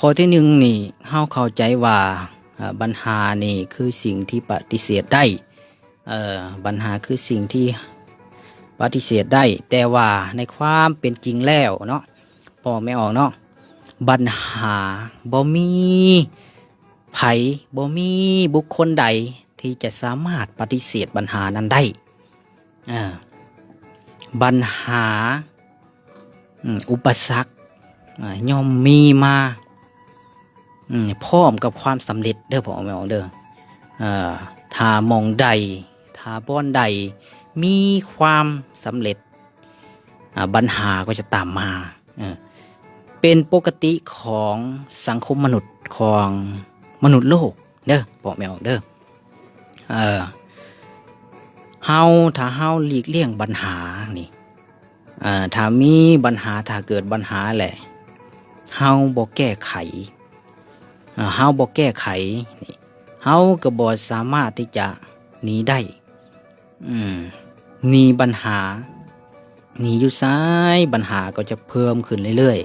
ຂໍ້ທີໜຶ່ງນີ້ ເຮົາເຂົ້າໃຈວ່າ ເອີ ບັນຫານີ້ຄືສິ່ງທີ່ປະຕິເສດໄດ້. ເອີ ບັນຫາຄືສິ່ງທີ່ປະຕິເສດໄດ້, ແຕ່ວ່າໃນຄວາມເປັນຈິງແລ້ວເນາະ ພໍ່ແມ່ອອກເນາະ, ບັນຫາບໍ່ມີໃຜ ບໍ່ມີບຸກຄົນໃດທີ່ຈະສາມາດປະຕິເສດບັນຫານັ້ນໄດ້. ເອີ ບັນຫາ ອາ ອຸປະສັກ ອາ ຍ່ອມມີມາ ອາ ພ້ອມກັບຄວາມສຳເລັດເດີ ພໍ່ແມ່ອອກເດີ. ເອີ ຖ້າໝ່ອງໃດ ຖ້າບ່ອນໃດມີຄວາມສຳເລັດ ອາ ບັນຫາກໍຈະຕາມມາ. ເອີ ເປັນປົກກະຕິຂອງສັງຄົມມະນຸດ ຂອງມະນຸດໂລກເດີ ພໍ່ແມ່ອອກເດີ. ເອີ ເຮົາ ຖ້າເຮົາຫຼີກລ່ຽງບັນຫານີ້ ເອີ ຖ້າມີບັນຫາ ຖ້າເກີດບັນຫາແຫຼະ ເຮົາບໍ່ແກ້ໄຂ ເອີ ເຮົາບໍ່ແກ້ໄຂນີ້ ເຮົາກໍບໍ່ສາມາດທີ່ຈະໜີໄດ້. ອືມ ໜີບັນຫາ ໜີຢູ່ໃສ ບັນຫາກໍຈະເພີ່ມຂຶ້ນເລື້ອຍ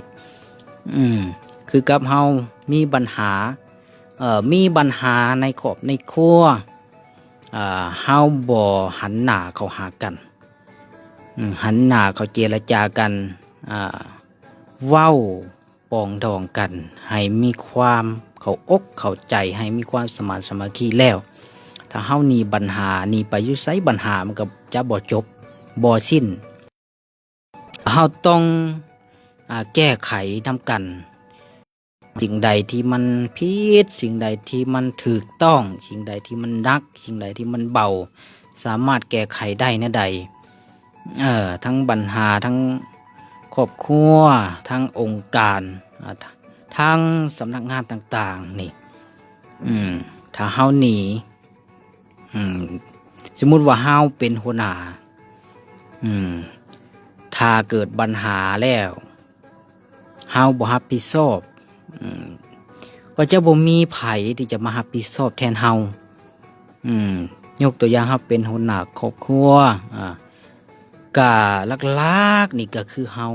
ໆ. ອືມ ຄືກັບເຮົາມີບັນຫາ ເອີ ມີບັນຫາໃນຄອບໃນຄົວ ເຮົາບໍ່ຫັນໜ້າເຂົ້າຫາກັນ ອືມ ຫັນໜ້າເຂົ້າເຈລະຈາກັນ ເວົ້າ ປອງດອງກັນ ໃຫ້ມີຄວາມເຂົ້າອົກເຂົ້າໃຈ ໃຫ້ມີຄວາມສະໝານສາມັກຄີແລ້ວ ຖ້າເຮົາໜີບັນຫາ ໜີໄປຢູ່ໃສ ບັນຫາມັນກໍຈະບໍ່ຈົບບໍ່ສິ້ນ. ເຮົາຕ້ອງ ອາ ແກ້ໄຂນຳກັນ ສິ່ງໃດທີ່ມັນຜິດ ສິ່ງໃດທີ່ມັນຖືກຕ້ອງ ສິ່ງໃດທີ່ມັນໜັກ ສິ່ງໃດທີ່ມັນເບົາ ສາມາດແກ້ໄຂໄດ້ແນວໃດ ເອີ ທັງບັນຫາ ທັງຄອບຄົວ ທັງອົງການ ອາ ທ- ທັງສຳນັກງານຕ່າງໆນີ້ ອືມ ຖ້າເຮົາໜີ ອືມ ສົມມຸດວ່າເຮົາເປັນຫົວໜ້າ ອືມ ຖ້າເກີດບັນຫາແລ້ວ ເຮົາບໍ່ຮັບຜິດຊອບ ອືມ ກໍຈະບໍ່ມີໃຜທີ່ຈະມາຮັບຜິດຊອບແທນເຮົາ ອືມ ຍົກຕົວຢ່າງ ເຮົາເປັນຫົວໜ້າຄອບຄົວ ອາ ກະຫຼັກໆນີ້ກໍຄືເຮົາ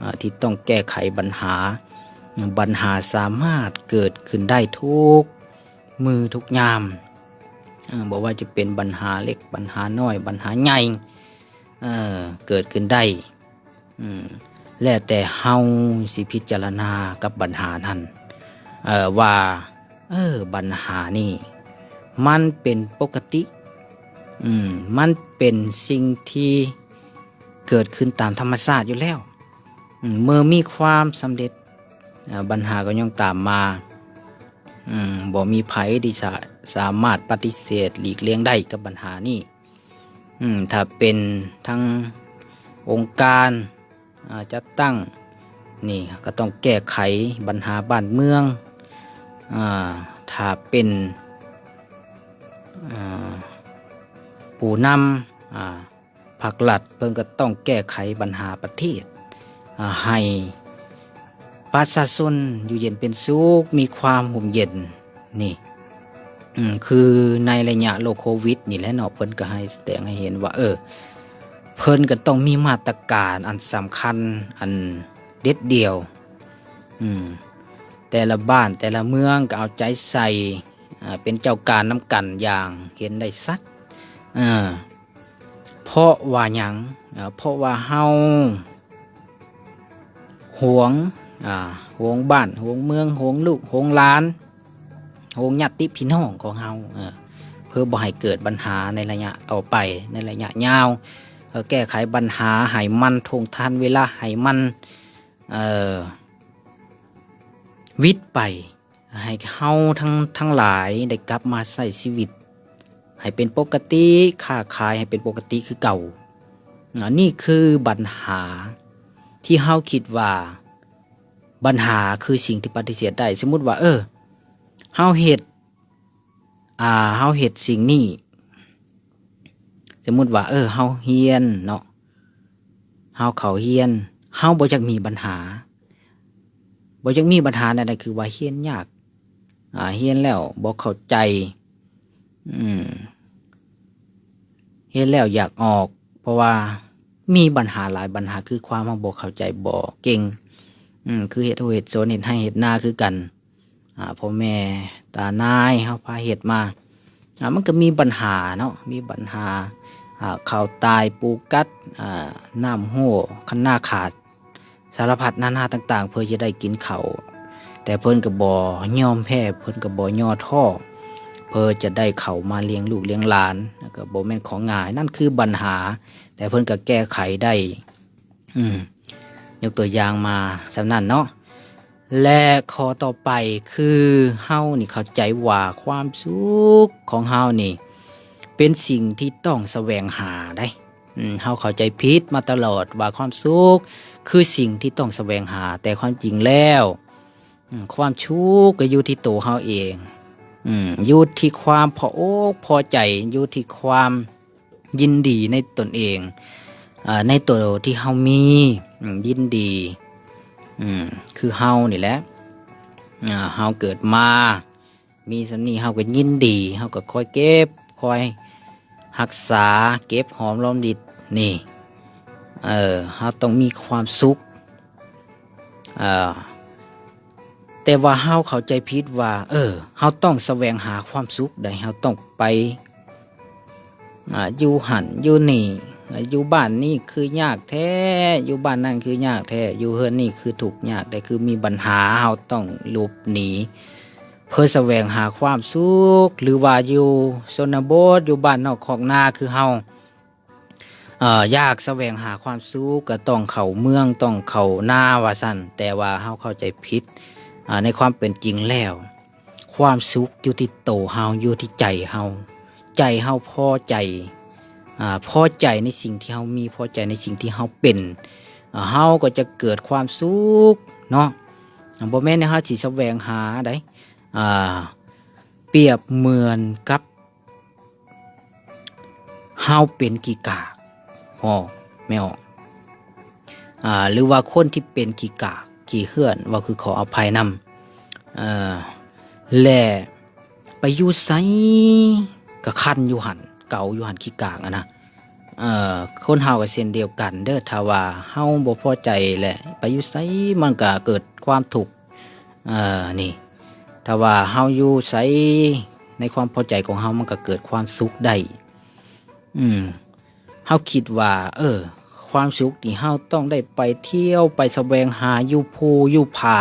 ອາ ທີ່ຕ້ອງແກ້ໄຂບັນຫາ ບັນຫາສາມາດເກີດຂຶ້ນໄດ້ທຸກມື້ທຸກຍາມ ເອີ ບໍ່ວ່າຈະເປັນບັນຫາເລັກ ບັນຫານ້ອຍ ບັນຫາໃຫຍ່ ເອີ ເກີດຂຶ້ນໄດ້ ອືມ ແລ້ວແຕ່ເຮົາຊິພິຈາລະນາກັບບັນຫານັ້ນ ເອີ ວ່າ ເອີ ບັນຫານີ້ມັນເປັນປົກກະຕິ ອືມ ມັນເປັນສິ່ງທີ່ເກີດຂຶ້ນຕາມທຳມະຊາດຢູ່ແລ້ວ ອືມ ເມື່ອມີຄວາມສຳເລັດ ເອີ ບັນຫາກໍຍ່ອມຕາມມາ ອືມ ບໍ່ມີໃຜທີ່ຈະສາມາດປະຕິເສດຫຼີກລ່ຽງໄດ້ກັບບັນຫານີ້. ອືມ ຖ້າເປັນທາງອົງການ ອາ ຈັດຕັ້ງນີ້ ກໍຕ້ອງແກ້ໄຂບັນຫາບ້ານເມືອງ ອາ ຖ້າເປັນ ອາ ຜູ້ນຳ ອາ ພັກລັດ ເພິ່ນກໍຕ້ອງແກ້ໄຂບັນຫາປະເທດ ອາ ໃຫ້ປະຊາຊົນຢູ່ເຢັນເປັນສຸກ ມີຄວາມຮົ່ມເຢັນ. ນີ້ ອືມ ຄືໃນໄລຍະໂລກໂຄວິດນີ້ແຫຼະເນາະ ເພິ່ນກໍໃຫ້ສະແດງໃຫ້ເຫັນວ່າ ເອີ ເພິ່ນກໍຕ້ອງມີມາດຕະການອັນສຳຄັນ ອັນເດັດດ່ຽວ ອືມ ແຕ່ລະບ້ານແຕ່ລະເມືອງກໍເອົາໃຈໃສ່ ເປັນເຈົ້າການນຳກັນຢ່າງເຫັນໄດ້ຊັດ ເອີ ເພາະວ່າຫຍັງ? ເອີ ເພາະວ່າເຮົາຫວງ ອາ ຫວງບ້ານ ຫວງເມືອງ ຫວງລູກ ຫວງຫຼານ ຫວງຍາດຕິພີ່ນ້ອງຂອງເຮົາ ເອີ ເພື່ອບໍ່ໃຫ້ເກີດບັນຫາໃນໄລຍະຕໍ່ໄປ ໃນໄລຍະຍາວ ເອີ ແກ້ໄຂບັນຫາໃຫ້ມັນທົ່ງທັນເວລາ ໃຫ້ມັນ ເອີ ວິດໄປ ໃຫ້ເຮົາທັງ ທັງຫຼາຍໄດ້ກັບມາໃຊ້ຊີວິດໃຫ້ເປັນປົກກະຕິ, ຄ້າຂາຍໃຫ້ເປັນປົກກະຕິຄືເກົ່າ. ອາ ນີ້ຄືບັນຫາທີ່ເຮົາຄິດວ່າ ບັນຫາຄືສິ່ງທີ່ປະຕິເສດໄດ້. ສົມມຸດວ່າ ເອີ ເຮົາເຮັດ ອາ ເຮົາເຮັດສິ່ງນີ້ ສົມມຸດວ່າ ເອີ ເຮົາຮຽນເນາະ ເຮົາເຂົ້າຮຽນ ເຮົາບໍ່ຢາກມີບັນຫາ ບໍ່ຢາກມີບັນຫາແນວໃດ ຄືວ່າຮຽນຍາກ ອາ ຮຽນແລ້ວບໍ່ເຂົ້າໃຈ ອືມ ຮຽນແລ້ວຢາກອອກ ເພາະວ່າມີບັນຫາຫຼາຍບັນຫາ ຄືຄວາມເຮົາບໍ່ເຂົ້າໃຈ ບໍ່ເກັ່ງ ອືມ ຄືເຮັດໄຮ່ເຮັດສວນ ເຮັດໄຮ່ເຮັດນາຄືກັນ. ອາ ພໍ່ແມ່ຕານາຍເຮົາພາເຮັດມາ ອາ ມັນກໍມີບັນຫາເນາະ ມີບັນຫາ ອາ ເຂົ້າຕາຍ ປູກັດ ອາ ນ້ຳຮົ່ວ ຄັນນາຂາດ ສາລະພັດນານາຕ່າງໆ ເພື່ອຈະໄດ້ກິນເຂົ້າ. ແຕ່ເພິ່ນກໍບໍ່ຍອມແພ້ ເພິ່ນກໍບໍ່ຍໍທໍ້ ເພື່ອຈະໄດ້ເຂົ້າມາລ້ຽງລູກລ້ຽງຫຼານ ແລ້ວກໍບໍ່ແມ່ນຂອງງ່າຍ. ນັ້ນຄືບັນຫາ ແຕ່ເພິ່ນກໍແກ້ໄຂໄດ້. ອືມ ຍົກຕົວຢ່າງມາສ່ຳນັ້ນເນາະ. ແລະ ຂໍ້ຕໍ່ໄປຄື ເຮົານີ້ເຂົ້າໃຈວ່າຄວາມສຸກຂອງເຮົານີ້ເປັນສິ່ງທີ່ຕ້ອງສະແຫວງຫາໄດ໋. ອືມ ເຮົາເຂົ້າໃຈຜິດມາຕະຫຼອດວ່າຄວາມສຸກຄືສິ່ງທີ່ຕ້ອງສະແຫວງຫາ, ແຕ່ຄວາມຈິງແລ້ວ ອືມ ຄວາມສຸກກໍຢູ່ທີ່ໂຕເຮົາເອງ. ອືມ ຢູ່ທີ່ຄວາມພໍອົກພໍໃຈ, ຢູ່ທີ່ຄວາມ ຍິນດີໃນຕົນເອງ ເອີ ໃນໂຕທີ່ເຮົາມີ ອືມ ຍິນດີ ອືມ ຄືເຮົານີ້ແຫຼະ ເອີ ເຮົາເກີດມາມີສ່ຳນີ້ ເຮົາກໍຍິນດີ ເຮົາກໍຄອຍເກັບ ຄອຍຮັກສາ ເກັບຫອມລອມລິດນີ້ ເອີ ເຮົາຕ້ອງມີຄວາມສຸກ. ເອີ ແຕ່ວ່າເຮົາເຂົ້າໃຈຜິດວ່າ ເອີ ເຮົາຕ້ອງສະແຫວງຫາຄວາມສຸກໃດ໋ ເຮົາຕ້ອງໄປ ອາ ຢູ່ຫັ້ນຢູ່ນີ້ ອາ ຢູ່ບ້ານນີ້ຄືຍາກແທ້ ຢູ່ບ້ານນັ້ນຄືຍາກແທ້ ຢູ່ເຮືອນນີ້ຄືທຸກຍາກແທ້ ຄືມີບັນຫາ ເຮົາຕ້ອງຫຼົບໜີ ເພື່ອສະແຫວງຫາຄວາມສຸກ ຫຼືວ່າຢູ່ຊົນນະບົດ ຢູ່ບ້ານນອກຄອກນາຄືເຮົາ ເອີ ຢາກສະແຫວງຫາຄວາມສຸກກໍຕ້ອງເຂົ້າເມືອງ ຕ້ອງເຂົ້ານາວ່າຊັ້ນ. ແຕ່ວ່າເຮົາເຂົ້າໃຈຜິດ ອາ ໃນຄວາມເປັນຈິງແລ້ວ ຄວາມສຸກຢູ່ທີ່ໂຕເຮົາ ຢູ່ທີ່ໃຈເຮົາ ໃຈເຮົາພໍໃຈ ອາ ພໍໃຈໃນສິ່ງທີ່ເຮົາມີ ພໍໃຈໃນສິ່ງທີ່ເຮົາເປັນ ອາ ເຮົາກໍຈະເກີດຄວາມສຸກເນາະ. ອາ ບໍ່ແມ່ນແນວເຮົາຊິສະແຫວງຫາໃດ໋ ອາ ປຽບເໝືອນກັບ ເຮົາເປັນຂີ້ກາກ ພໍ່ແມ່ອອກ ອາ ຫຼືວ່າຄົນທີ່ເປັນຂີ້ກາກຂີ້ເຫື່ອນ ເວົ້າຄືຂໍອະໄພນຳ ເອີ ແລະ ໄປຢູ່ໃສກໍຄັນຢູ່ຫັ້ນ ເກົາຢູ່ຫັ້ນ ຂີ້ກາກຫັ້ນນະ. ເອີ ຄົນເຮົາກໍເຊັ່ນດຽວກັນເດີ ຖ້າວ່າເຮົາບໍ່ພໍໃຈແຫຼະ ໄປຢູ່ໃສມັນກໍເກີດຄວາມທຸກ ເອີ ນີ້ ຖ້າວ່າເຮົາຢູ່ໃສໃນຄວາມພໍໃຈຂອງເຮົາ ມັນກໍເກີດຄວາມສຸກໄດ້. ອືມ ເຮົາຄິດວ່າ ເອີ ຄວາມສຸກນີ້ເຮົາຕ້ອງໄດ້ໄປທ່ຽວ ໄປສະແຫວງຫາຢູ່ພູຢູ່ຜາ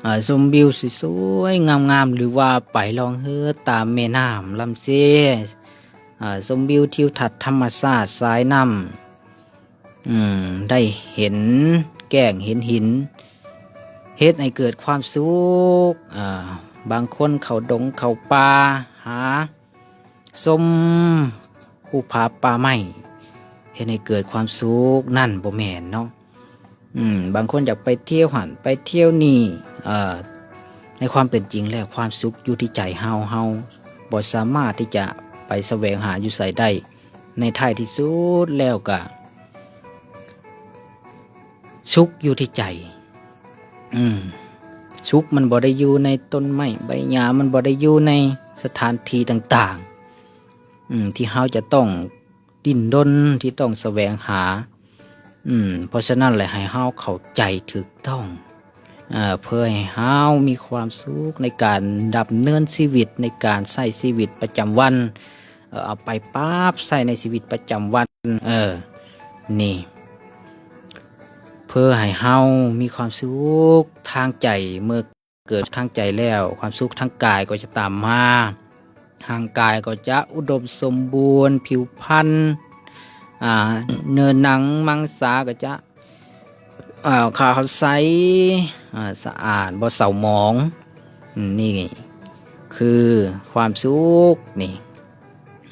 ອາ ຊົມວິວສວຍໆງາມໆ ຫຼືວ່າໄປລ່ອງເຮືອຕາມແມ່ນ້ຳລຳເຊ ອາ ຊົມວິວທິວທັດທຳມະຊາດສາຍນ້ຳ ອືມ ໄດ້ເຫັນແກ້ງເຫັນຫີນ ເຮັດໃຫ້ເກີດຄວາມສຸກ. ອາ ບາງຄົນເຂົ້າດົງເຂົ້າປ່າ ຫາຊົມພູຜາປ່າໄມ້ ເຮັດໃຫ້ເກີດຄວາມສຸກ ນັ້ນບໍ່ແມ່ນເນາະ. ອືມ ບາງຄົນຢາກໄປທ່ຽວຫັ້ນໄປທ່ຽວນີ້ ເອີ ໃນຄວາມເປັນຈິງແລ້ວ ຄວາມສຸກຢູ່ທີ່ໃຈເຮົາ ເຮົາບໍ່ສາມາດທີ່ຈະໄປສະແຫວງຫາຢູ່ໃສໄດ້. ໃນທ້າຍທີ່ສຸດແລ້ວກະສຸກຢູ່ທີ່ໃຈ. ອືມ ສຸກມັນບໍ່ໄດ້ຢູ່ໃນຕົ້ນໄມ້ໃບຫຍ້າ ມັນບໍ່ໄດ້ຢູ່ໃນສະຖານທີ່ຕ່າງໆ ອືມ ທີ່ເຮົາຈະຕ້ອງດີ້ນລົນ ທີ່ຕ້ອງສະແຫວງຫາ. ອືມ ເພາະສະນັ້ນແຫຼະ ໃຫ້ເຮົາເຂົ້າໃຈຖືກຕ້ອງ ເອີ ເພື່ອໃຫ້ເຮົາມີຄວາມສຸກໃນການດຳເນີນຊີວິດ ໃນການໃຊ້ຊີວິດປະຈຳວັນ ເອີ ເອົາໄປປັບໃຊ້ໃນຊີວິດປະຈຳວັນ ເອີ ນີ້ ເພື່ອໃຫ້ເຮົາມີຄວາມສຸກທາງໃຈ. ເມື່ອເກີດທາງໃຈແລ້ວ ຄວາມສຸກທາງກາຍກໍຈະຕາມມາ ຮ່າງກາຍກໍຈະອຸດົມສົມບູນ ຜິວພັນ ອາ ເນື້ອໜັງມັງສາກໍຈະ ອາ ຂາວໃສ ອາ ສະອາດ ບໍ່ເສົ້າໝອງ. ອືມ ນີ້ຄືຄວາມສຸກນີ້.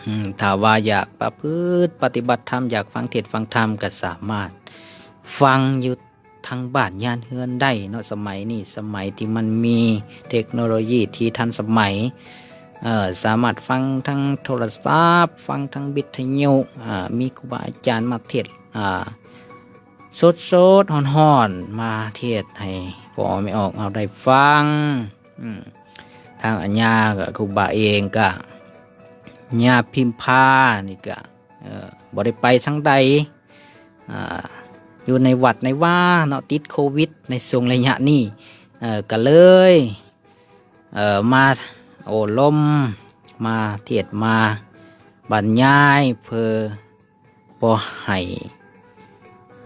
ອືມ ຖ້າວ່າຢາກປະພຶດປະຕິບັດທຳ ຢາກຟັງເທດຟັງທຳ ກໍສາມາດຟັງຢູ່ທາງບ້ານຍານເຮືອນໄດ້ເນາະ. ສະໄໝນີ້ ສະໄໝທີ່ມັນມີເທັກໂນໂລຢີທີ່ທັນສະໄໝ ເອີ ສາມາດຟັງທາງໂທລະສັບ ຟັງທາງວິທະຍຸ ອາ ມີຄູບາອາຈານມາເທດ ອາ ສົດໆຮ້ອນໆ ມາເທດໃຫ້ພໍ່ແມ່ອອກເຮົາໄດ້ຟັງ. ອືມ ທາງອາຍາກໍຄູບາເອງກໍ ຍາພິມພານີ້ກໍ ເອີ ບໍ່ໄດ້ໄປທາງໃດ ອາ ຢູ່ໃນວັດໃນວາເນາະ ຕິດໂຄວິດໃນຊ່ວງໄລຍະນີ້ ເອີ ກໍເລີຍ ເອີ ມາໂອ້ລົມ ມາເທດມາບັນຍາຍ ເພື່ອບໍ່ໃຫ້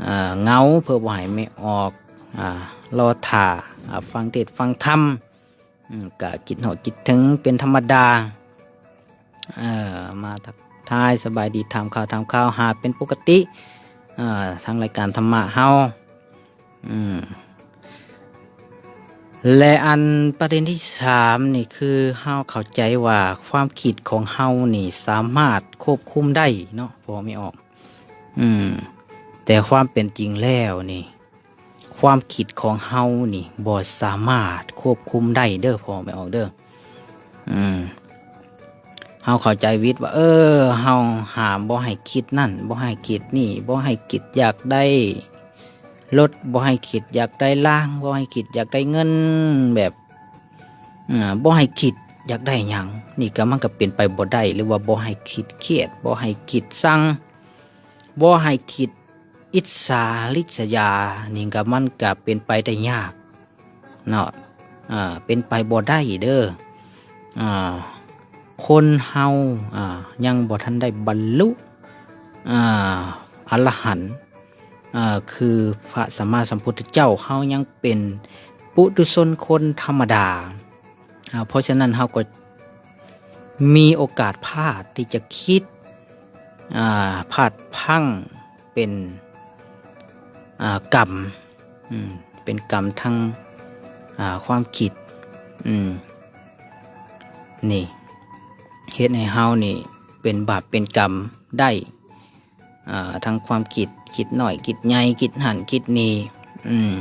ເອີ ເຫງົາ ເພື່ອບໍ່ໃຫ້ແມ່ອອກ ອາ ລໍຖ້າ ອາ ຟັງເທດຟັງທຳ ອືມ ກະຄິດຮອດຄິດເຖິງເປັນທຳມະດາ ເອີ ມາທັກທາຍສະບາຍດີ ຖາມຂ່າວ ຖາມຂ່າວຫາເປັນປົກກະຕິ ເອີ ທາງລາຍການທຳມະເຮົາ ອືມ ແລະ ອັນປະເດັນທີສາມນີ້ ຄືເຮົາເຂົ້າໃຈວ່າຄວາມຄິດຂອງເຮົານີ້ສາມາດຄວບຄຸມໄດ້ເນາະ ພໍ່ແມ່ອອກ ອືມ ແຕ່ຄວາມເປັນຈິງແລ້ວນີ້ ຄວາມຄິດຂອງເຮົານີ້ບໍ່ສາມາດຄວບຄຸມໄດ້ເດີ ພໍ່ແມ່ອອກເດີ ອືມ ເຮົາເຂົ້າໃຈຜິດວ່າ ເອີ ເຮົາຫ້າມບໍ່ໃຫ້ຄິດນັ້ນ ບໍ່ໃຫ້ຄິດນີ້ ບໍ່ໃຫ້ຄິດຢາກໄດ້ລົດ ບໍ່ໃຫ້ຄິດຢາກໄດ້ລາງ ບໍ່ໃຫ້ຄິດຢາກໄດ້ເງິນ ແບບ ເອີ ບໍ່ໃຫ້ຄິດຢາກໄດ້ຫຍັງ ນີ້ກໍ ມັນກໍເປັນໄປບໍ່ໄດ້ ຫຼືວ່າບໍ່ໃຫ້ຄິດຄຽດ ບໍ່ໃຫ້ຄິດຊັງ ບໍ່ໃຫ້ຄິດ ອິດສາລິດສະຍານີ້ກໍ ມັນກໍເປັນໄປໄດ້ຍາກເນາະ ເອີ ເປັນໄປບໍ່ໄດ້ເດີ ເອີ ຄົນເຮົາ ເອີ ຍັງບໍ່ທັນໄດ້ບັນລຸ ເອີ ອະລະຫັນ ເອີ ຄືພະສຳມາສຳພຸດທະເຈົ້າ ເຮົາຍັງເປັນປຸຖຸຊົນຄົນທຳມະດາ ເອີ ເພາະສະນັ້ນເຮົາກໍມີໂອກາດພາດທີ່ຈະຄິດ ອາ ພາດພັງ ເປັນ ອາ ກຳ ອືມ ເປັນກຳທາງ ອາ ຄວາມຄິດ ອືມ ນີ້ ເຮັດໃຫ້ເຮົານີ້ເປັນບາບເປັນກຳໄດ້ ອາ ທັງຄວາມຄິດ ຄິດນ້ອຍ ຄິດໃຫຍ່ ຄິດຫັ້ນ ຄິດນີ້ ອືມ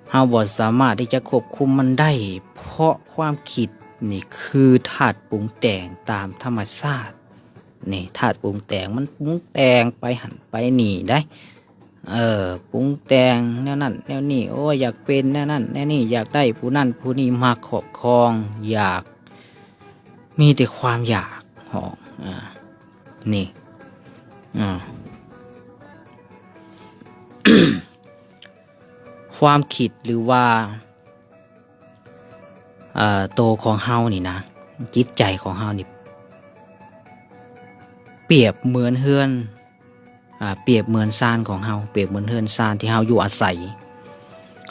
ເຮົາບໍ່ສາມາດທີ່ຈະຄວບຄຸມມັນໄດ້ ເພາະຄວາມຄິດນີ້ຄືທາດປຸງແຕ່ງຕາມທຳມະຊາດ ນີ້ ທາດປຸງແຕ່ງ ມັນປຸງແຕ່ງໄປຫັ້ນໄປນີ້ໄດ໋ ເອີ ປຸງແຕ່ງແນວນັ້ນແນວນີ້ ໂອ້ຍ ຢາກເປັນແນວນັ້ນແນວນີ້ ຢາກໄດ້ຜູ້ນັ້ນຜູ້ນີ້ ມາຄອບຄອງ ຢາກ ມີແຕ່ຄວາມຢາກ ເນາະ ອາ ນີ້ ອາ ຄວາມຄິດ ຫຼືວ່າ ເອີ ໂຕຂອງເຮົານີ້ນະ ຈິດໃຈຂອງເຮົານີ້ ປຽບເໝືອນເຮືອນ ອາ ປຽບເໝືອນຊານຂອງເຮົາ ປຽບເໝືອນເຮືອນຊານທີ່ເຮົາຢູ່ອາໄສ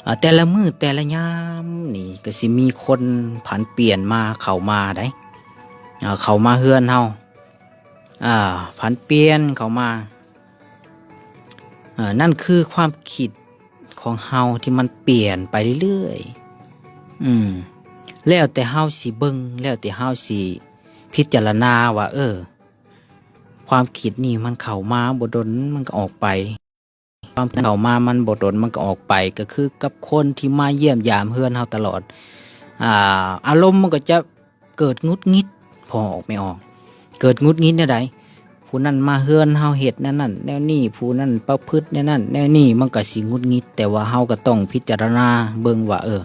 ອາ ແຕ່ລະມື້ແຕ່ລະຍາມນີ້ກໍຊິມີຄົນຜັນປ່ຽນມາ ເຂົ້າມາໄດ໋ ອາ ເຂົ້າມາເຮືອນເຮົາ ອາ ຜັນປ່ຽນເຂົ້າມາ ອາ ນັ້ນຄືຄວາມຄິດຂອງເຮົາທີ່ມັນປ່ຽນໄປເລື້ອຍໆ ອືມ ແລ້ວແຕ່ເຮົາຊິເບິ່ງ ແລ້ວແຕ່ເຮົາຊິພິຈາລະນາວ່າ ເອີ ຄວາມຄິດນີ້ມັນເຂົ້າມາບໍ່ດົນມັນກໍອອກໄປ ຄວາມເຂົ້າມາມັນບໍ່ດົນມັນກໍອອກໄປ ກໍຄືກັບຄົນທີ່ມາຢ້ຽມຢາມເຮືອນເຮົາຕະຫຼອດ ອາ ອາລົມມັນກໍຈະເກີດຫງຸດຫງິດ ພໍ່ອອກແມ່ອອກ ເກີດຫງຸດຫງິດແນວໃດ ຜູ້ນັ້ນມາເຮືອນເຮົາເຮັດແນວນັ້ນແນວນີ້ ຜູ້ນັ້ນປະພຶດແນວນັ້ນແນວນີ້ ມັນກໍຊິຫງຸດຫງິດ ແຕ່ວ່າເຮົາກໍຕ້ອງພິຈາລະນາເບິ່ງວ່າ ເອີ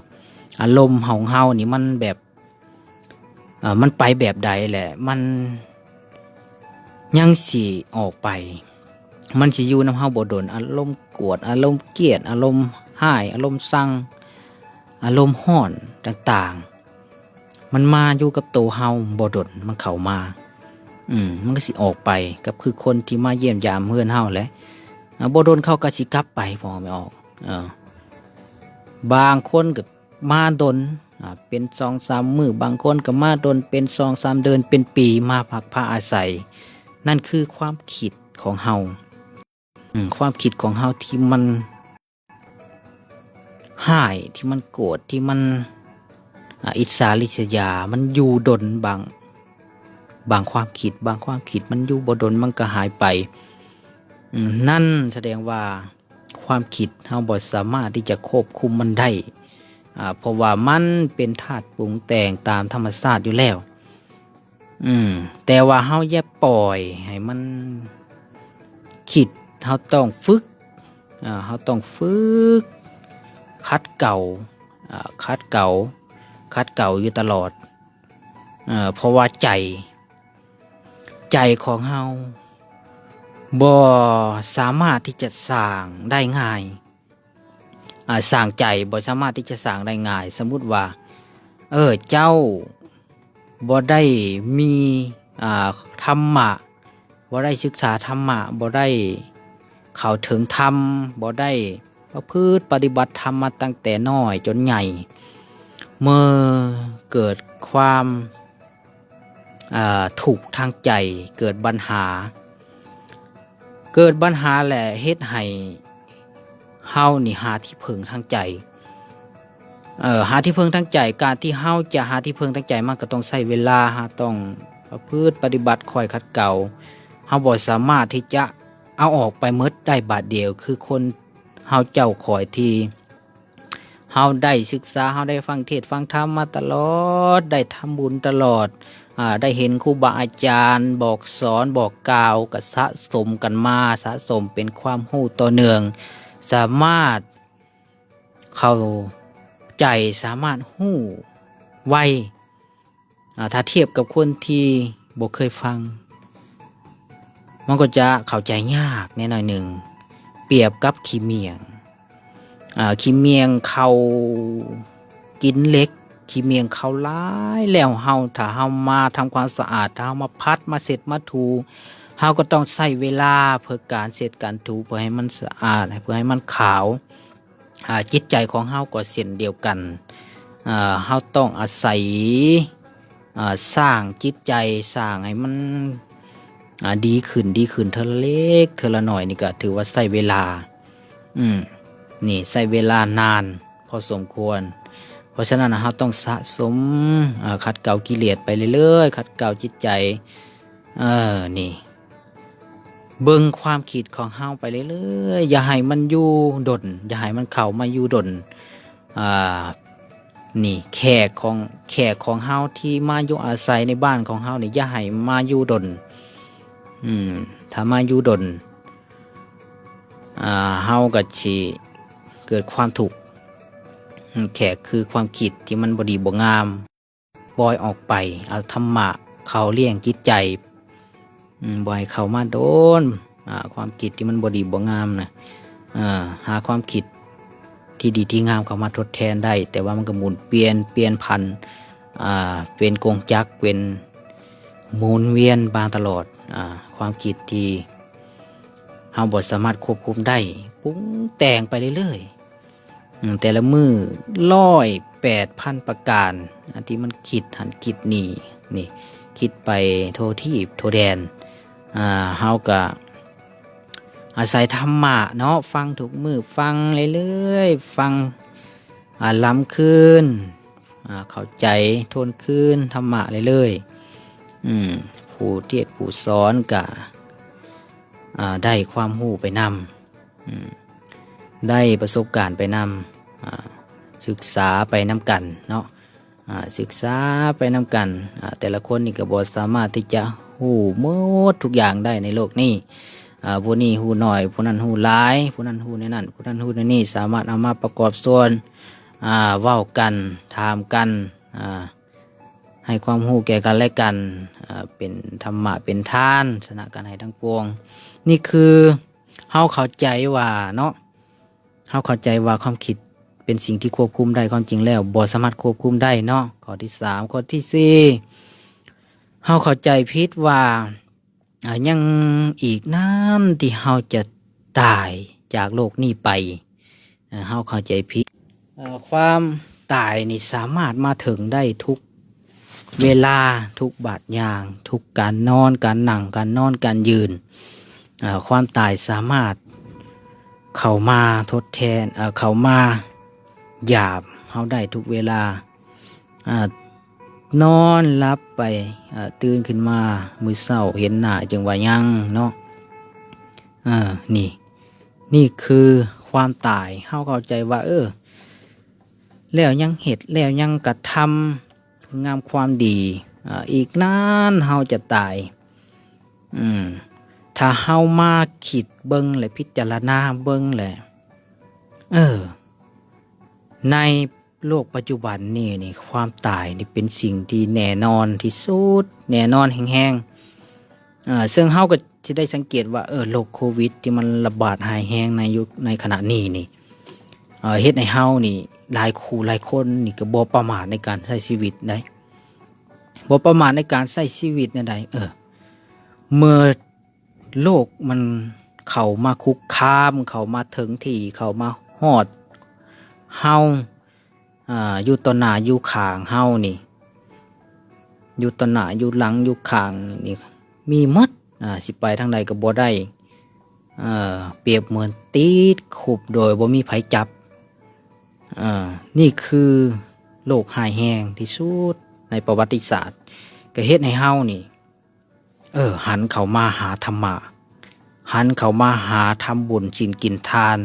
ອາລົມຂອງເຮົານີ້ມັນແບບ ເອີ ມັນໄປແບບໃດ ແລະ ມັນຍັງຊິອອກໄປ ມັນຊິຢູ່ນຳເຮົາບໍ່ດົນ ອາລົມໂກດ ອາລົມກຽດ ອາລົມຮ້າຍ ອາລົມຊັງ ອາລົມຮ້ອນຕ່າງໆ ມັນມາຢູ່ກັບໂຕເຮົາບໍ່ດົນ ມັນເຂົ້າມາ ອືມ ມັນກໍຊິອອກໄປ ກໍຄືຄົນທີ່ມາຢ້ຽມຢາມເຮືອນເຮົາແຫຼະ ອາ ບໍ່ດົນເຂົາກໍຊິກັບໄປ ພໍ່ແມ່ອອກ ເອີ ບາງຄົນກໍ ມາດົນ ອາ ເປັນສອງສາມມື້ ບາງຄົນກໍມາດົນເປັນສອງສາມເດືອນ ເປັນປີ ມາພັກພາອາໄສ ນັ້ນຄືຄວາມຄິດຂອງເຮົາ ອືມ ຄວາມຄິດຂອງເຮົາທີ່ມັນຮ້າຍ ທີ່ມັນໂກດ ທີ່ມັນ ອາ ອິດສາລິດສະຍາ ມັນຢູ່ດົນ ບາງ ບາງຄວາມຄິດ ບາງຄວາມຄິດມັນຢູ່ບໍ່ດົນ ມັນກໍຫາຍໄປ ອືມ ນັ້ນສະແດງວ່າ ຄວາມຄິດເຮົາບໍ່ສາມາດທີ່ຈະຄວບຄຸມມັນໄດ້ ອາ ເພາະວ່າມັນເປັນທາດປຸງແຕ່ງຕາມທຳມະຊາດຢູ່ແລ້ວ ອືມ ແຕ່ວ່າເຮົາຢ່າປ່ອຍໃຫ້ມັນຄິດ ເຮົາຕ້ອງຝຶກ ອາ ເຮົາຕ້ອງຝຶກຂັດເກົາ ອາ ຂັດເກົາ ຂັດເກົາຢູ່ຕະຫຼອດ ເອີ ເພາະວ່າໃຈ ໃຈຂອງເຮົາ ບໍ່ສາມາດທີ່ຈະສ້າງໄດ້ງ່າຍ. ອາ ສ້າງໃຈບໍ່ສາມາດທີ່ຈະສ້າງໄດ້ງ່າຍ. ສົມມຸດວ່າ ເອີ ເຈົ້າບໍ່ໄດ້ມີ ອາ ທຳມະ, ບໍ່ໄດ້ສຶກສາທຳມະ, ບໍ່ໄດ້ເຂົ້າເຖິງທຳ, ບໍ່ໄດ້ປະພຶດປະຕິບັດທຳມາຕັ້ງແຕ່ນ້ອຍຈົນໃຫຍ່, ເມື່ອເກີດຄວາມ ອາ ທຸກທາງໃຈ, ເກີດບັນຫາ, ເກີດບັນຫາແລ້ວເຮັດໃຫ້ເຮົານີ້ຫາທີ່ເພິ່ງທາງໃຈ. ເອີ ຫາທີ່ເພິ່ງທາງໃຈ, ການທີ່ເຮົາຈະຫາທີ່ເພິ່ງທາງໃຈ ມັນກໍຕ້ອງໃຊ້ເວລາ, ເຮົາຕ້ອງປະພຶດປະຕິບັດ, ຄ່ອຍຂັດເກົາ. ເຮົາບໍ່ສາມາດທີ່ຈະເອົາອອກໄປໝົດໄດ້ບາດດຽວ, ຄືຄົນເຮົາເຈົ້າຂ້ອຍທີ່ ເຮົາໄດ້ສຶກສາ, ເຮົາໄດ້ຟັງເທດຟັງທຳມາຕະຫຼອດ, ໄດ້ທຳບຸນຕະຫຼອດ, ອາ ໄດ້ເຫັນຄູບາອາຈານບອກສອນບອກກ່າວ, ກໍສະສົມກັນມາ, ສະສົມເປັນຄວາມຮູ້ຕໍ່ເນື່ອງ, ສາມາດເຂົ້າໃຈ, ສາມາດຮູ້ໄວ. ອາ ຖ້າທຽບກັບຄົນທີ່ບໍ່ເຄີຍຟັງ, ມັນກໍຈະເຂົ້າໃຈຍາກແດ່ໜ້ອຍໜຶ່ງ. ປຽບກັບຂີ້ໝ້ຽງ, ອາ ຂີ້ໝ້ຽງເຂົາກິນເຫຼັກ, ຂີ້ໝ້ຽງເຂົາຫຼາຍແລ້ວ, ເຮົາ ຖ້າເຮົາມາທຳຄວາມສະອາດ, ຖ້າເຮົາມາພັດ, ມາເຊັດ, ມາຖູ, ເຮົາກໍຕ້ອງໃຊ້ເວລາເພື່ອການເຊັດການຖູ ເພື່ອໃຫ້ມັນສະອາດ, ເພື່ອໃຫ້ມັນຂາວ. ອາ ຈິດໃຈຂອງເຮົາກໍເຊັ່ນດຽວກັນ, ອາ ເຮົາຕ້ອງອາໄສ ອາ ສ້າງຈິດໃຈ, ສ້າງໃຫ້ມັນ ອາ ດີຂຶ້ນ, ດີຂຶ້ນເທື່ອລະເລັກເທື່ອລະໜ້ອຍ, ນີ້ກໍຖືວ່າໃຊ້ເວລາ. ອືມ ນີ້ໃຊ້ເວລານານພໍສົມຄວນ. ເພາະສະນັ້ນ ເຮົາຕ້ອງສະສົມ, ອາ ຂັດເກົາກິເລດໄປເລື້ອຍໆ, ຂັດເກົາຈິດໃຈ. ເອີ ນີ້ ເບິ່ງຄວາມຄິດຂອງເຮົາໄປເລື້ອຍໆ, ຢ່າໃຫ້ມັນຢູ່ດົນ, ຢ່າໃຫ້ມັນເຂົ້າມາຢູ່ດົນ. ອາ ນີ້ແຂກຂອງ, ແຂກຂອງເຮົາທີ່ມາຢູ່ອາໄສໃນບ້ານຂອງເຮົານີ້ ຢ່າໃຫ້ມາຢູ່ດົນ. ອືມ ຖ້າມາຢູ່ດົນ, ອາ ເຮົາກໍຊິເກີດຄວາມທຸກ. ອືມ ແຂກຄືຄວາມຄິດທີ່ມັນບໍ່ດີບໍ່ງາມ. ປ່ອຍອອກໄປ, ເອົາທຳມະເຂົ້າລ້ຽງຈິດໃຈ, ອືມ ບໍ່ໃຫ້ເຂົ້າມາດົນ, ອາ ຄວາມຄິດທີ່ມັນບໍ່ດີບໍ່ງາມນະ, ເອີ ຫາຄວາມຄິດທີ່ດີທີ່ງາມເຂົ້າມາທົດແທນໄດ້, ແຕ່ວ່າມັນກໍໝູນປ່ຽນ, ປ່ຽນຜັນ, ອາ ເປັນກົງຈັກ, ເປັນໝູນວຽນມາຕະຫຼອດ, ອາ ຄວາມຄິດທີ່ເຮົາບໍ່ສາມາດຄວບຄຸມໄດ້, ປຸງແຕ່ງໄປເລື້ອຍໆ. ອືມ ແຕ່ລະມື້ຮ້ອຍແປດພັນປະການ, ອັນທີ່ມັນຄິດຫັ້ນຄິດນີ້, ນີ້ ຄິດໄປທົ່ວທີບທົ່ວແດນ. ອາ ເຮົາກະອາໄສທຳມະເນາະ, ຟັງທຸກມື້, ຟັງເລື້ອຍໆ, ຟັງ ອາ ລ້ຳຄືນ, ອາ ເຂົ້າໃຈ, ທວນຄືນທຳມະເລື້ອຍໆ. ອືມ ຜູ້ເທດຜູ້ສອນກະ ອາ ໄດ້ຄວາມຮູ້ໄປນຳ. ອືມ ໄດ້ປະສົບການໄປນຳ, ອາ ສຶກສາໄປນຳກັນເນາະ, ອາ ສຶກສາໄປນຳກັນ. ອາ ແຕ່ລະຄົນນີ້ກໍບໍ່ສາມາດທີ່ຈະຮູ້ໝົດທຸກຢ່າງໄດ້ໃນໂລກນີ້. ອາ ຜູ້ນີ້ຮູ້ໜ້ອຍ, ຜູ້ນັ້ນຮູ້ຫຼາຍ, ຜູ້ນັ້ນຮູ້ແນວນັ້ນ, ຜູ້ນັ້ນຮູ້ແນວນີ້, ສາມາດເອົາມາປະກອບສ່ວນ, ອາ ເວົ້າກັນ, ຖາມກັນ, ອາ ໃຫ້ຄວາມຮູ້ແກ່ກັນແລະກັນ, ເປັນທຳມະເປັນທານ, ຊະນະການໃຫ້ທັງປວງ. ນີ້ຄືເຮົາເຂົ້າໃຈວ່າເນາະ, ເຮົາເຂົ້າໃຈວ່າຄວາມຄິດເປັນສິ່ງທີ່ຄວບຄຸມໄດ້, ຄວາມຈິງແລ້ວບໍ່ສາມາດຄວບຄຸມໄດ້ເນາະ. ຂໍ້ທີສາມ. ຂໍ້ທີສີ່, ເຮົາເຂົ້າໃຈຜິດວ່າ ອາ ຍັງອີກນານທີ່ເຮົາຈະຕາຍຈາກໂລກນີ້ໄປ. ເຮົາເຂົ້າໃຈຜິດ. ຄວາມຕາຍນີ້ສາມາດມາເຖິງໄດ້ທຸກເວລາ, ທຸກບາດຍ່າງ, ທຸກການນອນ, ການນັ່ງ, ການນອນ, ການຢືນ. ຄວາມຕາຍສາມາດເຂົ້າມາທົດແທນ, ເຂົ້າມາຢາມເຮົາໄດ້ທຸກເວລາ. ອາ ນອນຫຼັບໄປ, ອາ ຕື່ນຂຶ້ນມາມື້ເຊົ້າເຫັນໜ້າຈຶ່ງວ່າຍັງເນາະ. ເອີ ນີ້, ນີ້ຄືຄວາມຕາຍ. ເຮົາເຂົ້າໃຈວ່າ ເອີ ແລ້ວຍັງເຮັດ, ແລ້ວຍັງກະທຳຄຸນງາມຄວາມດີ, ອາ ອີກນານເຮົາຈະຕາຍ. ອືມ ຖ້າເຮົາມາຄິດເບິ່ງ ແລະ ພິຈາລະນາເບິ່ງ ແລະ ເອີ ໃນ ໂລກປັດຈຸບັນນີ້ນີ້ ຄວາມຕາຍນີ້ເປັນສິ່ງທີ່ແນ່ນອນທີ່ສຸດ, ແນ່ນອນແຮງໆ. ເຊິ່ງເຮົາກໍ ຊິໄດ້ສັງເກດວ່າ ເອີ ໂລກໂຄວິດທີ່ມັນລະບາດຮ້າຍແຮງໃນຍຸກ ໃນຂະນະນີ້ນີ້ ເອີ ເຮັດໃຫ້ເຮົານີ້ ຫຼາຍຄູ່ຫຼາຍຄົນນີ້ກໍບໍ່ປະໝາດໃນການໃຊ້ຊີວິດໄດ໋ ບໍ່ປະໝາດໃນການໃຊ້ຊີວິດແນວໃດ ເອີ ເມື່ອໂລກມັນເຂົ້າມາຄຸກຄາມ ເຂົ້າມາເຖິງທີ່ ເຂົ້າມາຮອດເຮົາ ອ່າ ຢູ່ຕໍ່ໜ້າຢູ່ຂ້າງເຮົານີ້ ຢູ່ຕໍ່ໜ້າຢູ່ຫຼັງຢູ່ຂ້າງນີ້ ມີໝົດ ອ່າ ຊິໄປທາງໃດກໍບໍ່ໄດ້ ເອີ ປຽບເໝືອນຕິດຄຸກໂດຍບໍ່ມີໃຜຈັບ ເອີ ນີ້ຄືໂລກຮ້າຍແຮງທີ່ສຸດໃນປະຫວັດຕິສາດ ກໍເຮັດໃຫ້ເຮົານີ້ ເອີ ຫັນເຂົ້າມາຫາທຳມະ ຫັນເຂົ້າມາຫາທຳບຸນສິນກິນທານ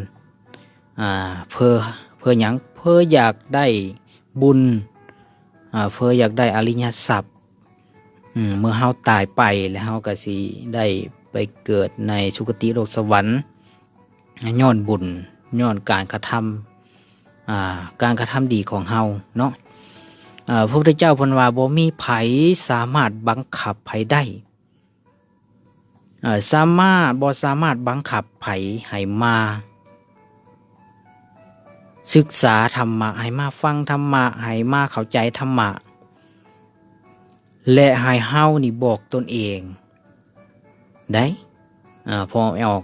ອ່າ ເພື່ອ ເພື່ອຫຍັງ? ເພື່ອຢາກໄດ້ບຸນ ອ່າ ເພື່ອຢາກໄດ້ອະລິຍະຊັບ ອືມ ເມື່ອເຮົາຕາຍໄປແລ້ວ ເຮົາກໍຊິໄດ້ໄປເກີດໃນສຸຄະຕິໂລກສະຫວັນ ຍ້ອນບຸນ ຍ້ອນການກະທຳ ອ່າ ການກະທຳດີຂອງເຮົາເນາະ ເອີ ພະພຸດທະເຈົ້າເພິ່ນວ່າ ບໍ່ມີໃຜສາມາດບັງຄັບໃຜໄດ້ ເອີ ສາມາດ ບໍ່ສາມາດບັງຄັບໃຜໃຫ້ມາສຶກສາທຳມະ ໃຫ້ມາຟັງທຳມະ ໃຫ້ມາເຂົ້າໃຈທຳມະ ແລະ ໃຫ້ເຮົານີ້ບອກຕົນເອງໄດ້ ເອີ ພໍອອກ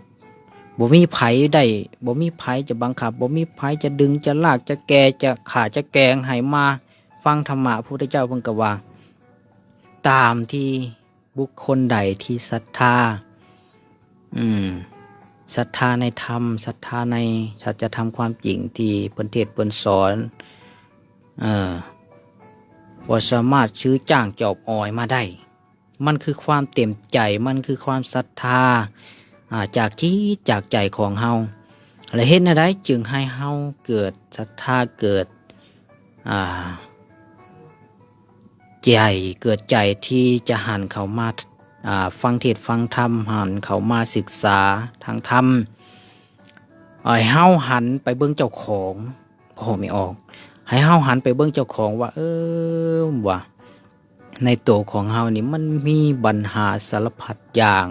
ບໍ່ມີໃຜໄດ້ ບໍ່ມີໃຜຈະບັງຄັບ ບໍ່ມີໃຜຈະດຶງ ຈະລາກ ຈະແກ່ ຈະຂ້າ ຈະແກງໃຫ້ມາຟັງທຳມະ. ພະພຸດທະເຈົ້າເພິ່ນກໍວ່າ ຕາມທີ່ບຸກຄົນໃດທີ່ສັດທາ ອືມ ສັດທາໃນທຳ ສັດທາໃນສັດຈະທຳຄວາມຈິງທີ່ເພິ່ນເທດເພິ່ນສອນ ເອີ ບໍ່ສາມາດຊື້ຈ້າງຈອບອອຍມາໄດ້. ມັນຄືຄວາມເຕັມໃຈ ມັນຄືຄວາມສັດທາ ອ່າ ຈາກຈິດຈາກໃຈຂອງເຮົາ ແລະ ເຮັດແນວໃດຈຶ່ງໃຫ້ເຮົາເກີດສັດທາ ເກີດ ອ່າ ໃຈ ເກີດໃຈທີ່ຈະຫັນເຂົ້າມາ ອ່າ ຟັງເທດຟັງທຳ ຫັນເຂົ້າມາສຶກສາທາງທຳ ໃຫ້ເຮົາຫັນໄປເບິ່ງເຈົ້າຂອງ ພໍ່ແມ່ອອກ ໃຫ້ເຮົາຫັນໄປເບິ່ງເຈົ້າຂອງວ່າ ເອີ ວ່າ ໃນໂຕຂອງເຮົານີ້ມັນມີບັນຫາສາລະພັດຢ່າງ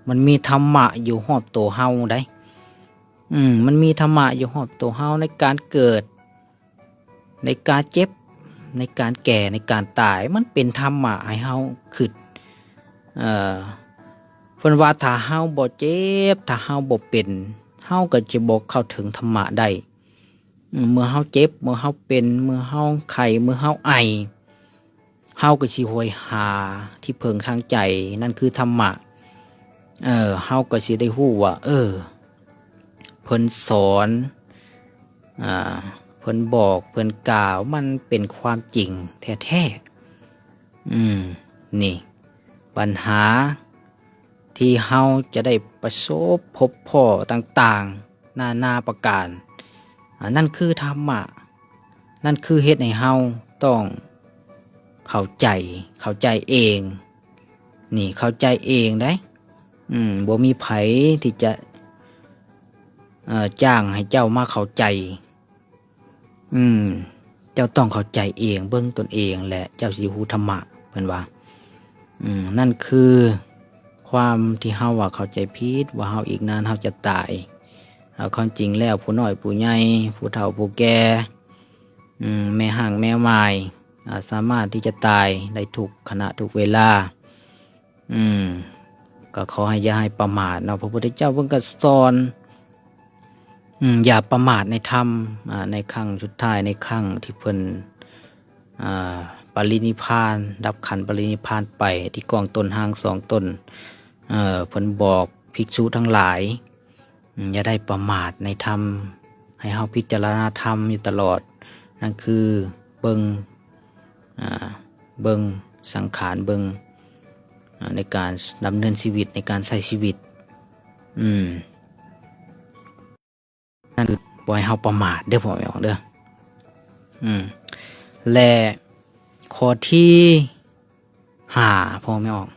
ມັນມີທຳມະຢູ່ຮອບໂຕເຮົາໃດ໋ ອືມ ມັນມີທຳມະຢູ່ຮອບໂຕເຮົາ ໃນການເກີດ ໃນການເຈັບ ໃນການແກ່ ໃນການຕາຍ ມັນເປັນທຳມະໃຫ້ເຮົາຄິດ ເອີ ເພິ່ນວ່າຖ້າເຮົາບໍ່ເຈັບ ຖ້າເຮົາບໍ່ເປັນ ເຮົາກໍຈະບໍ່ເຂົ້າເຖິງທຳມະໄດ້. ເມື່ອເຮົາເຈັບ ເມື່ອເຮົາເປັນ ເມື່ອເຮົາໄຂ້ ເມື່ອເຮົາໄອ ເຮົາກໍຊິໂຫຍຫາທີ່ເພິ່ງທາງໃຈ ນັ້ນຄືທຳມະ ເອີ ເຮົາກໍຊິໄດ້ຮູ້ວ່າ ເອີ ເພິ່ນສອນ ອ່າ ເພິ່ນບອກ ເພິ່ນກ່າວ ມັນເປັນຄວາມຈິງແທ້ໆ. ອືມ ນີ້ບັນຫາ ທີ່ເຮົາຈະໄດ້ປະສົບພົບພໍ້ຕ່າງໆ ນານາປະການ ອັນນັ້ນຄືທຳມະ ນັ້ນຄືເຮັດໃຫ້ເຮົາຕ້ອງເຂົ້າໃຈ ເຂົ້າໃຈເອງ ນີ້ເຂົ້າໃຈເອງເດ້ ອືມ ບໍ່ມີໃຜທີ່ຈະ ເອີ ຈ້າງໃຫ້ເຈົ້າມາເຂົ້າໃຈ. ອືມ ເຈົ້າຕ້ອງເຂົ້າໃຈເອງ ເບິ່ງຕົນເອງ ແລະ ເຈົ້າຊິຮູ້ທຳມະ ເພິ່ນວ່າ ອືມ ນັ້ນຄືຄວາມທີ່ເຮົາວ່າເຂົ້າໃຈຜິດ ວ່າເຮົາອີກນານເຮົາຈະຕາຍ ເອົາຄວາມຈິງແລ້ວ ຜູ້ນ້ອຍຜູ້ໃຫຍ່ ຜູ້ເຖົ້າຜູ້ແກ່ ອືມ ແມ່ຮ້າງແມ່ໝ້າຍ ອາ ສາມາດທີ່ຈະຕາຍໄດ້ທຸກຂະນະທຸກເວລາ. ອືມ ກໍຂໍໃຫ້ຢ່າໃຫ້ປະໝາດເນາະ ພະພຸດທະເຈົ້າເພິ່ນກໍສອນ ອືມ ຢ່າປະໝາດໃນທຳ ອ່າ ໃນຄັ້ງສຸດທ້າຍ ໃນຄັ້ງທີ່ເພິ່ນ ອ່າ ປະລິນິບພານ ດັບຂັນປະລິນິບພານໄປ ທີ່ກອງຕົ້ນຮາງສອງຕົ້ນ ເອີ ເພິ່ນບອກພິກສຸທັງຫຼາຍ ອືມ ຢ່າໄດ້ປະໝາດໃນທຳ ໃຫ້ເຮົາພິຈາລະນາທຳຢູ່ຕະຫຼອດ ນັ້ນຄືເບິ່ງ ອ່າ ເບິ່ງສັງຂານ ເບິ່ງ ອ່າ ໃນການດຳເນີນຊີວິດ ໃນການໃຊ້ຊີວິດ ອືມ ນັ້ນຄືບໍ່ໃຫ້ເຮົາປະໝາດເດີ້ ພໍ່ແມ່ອອກເດີ້ ອືມ ແລະ ຂໍ້ທີຫ້າ ພໍ່ແມ່ອອກ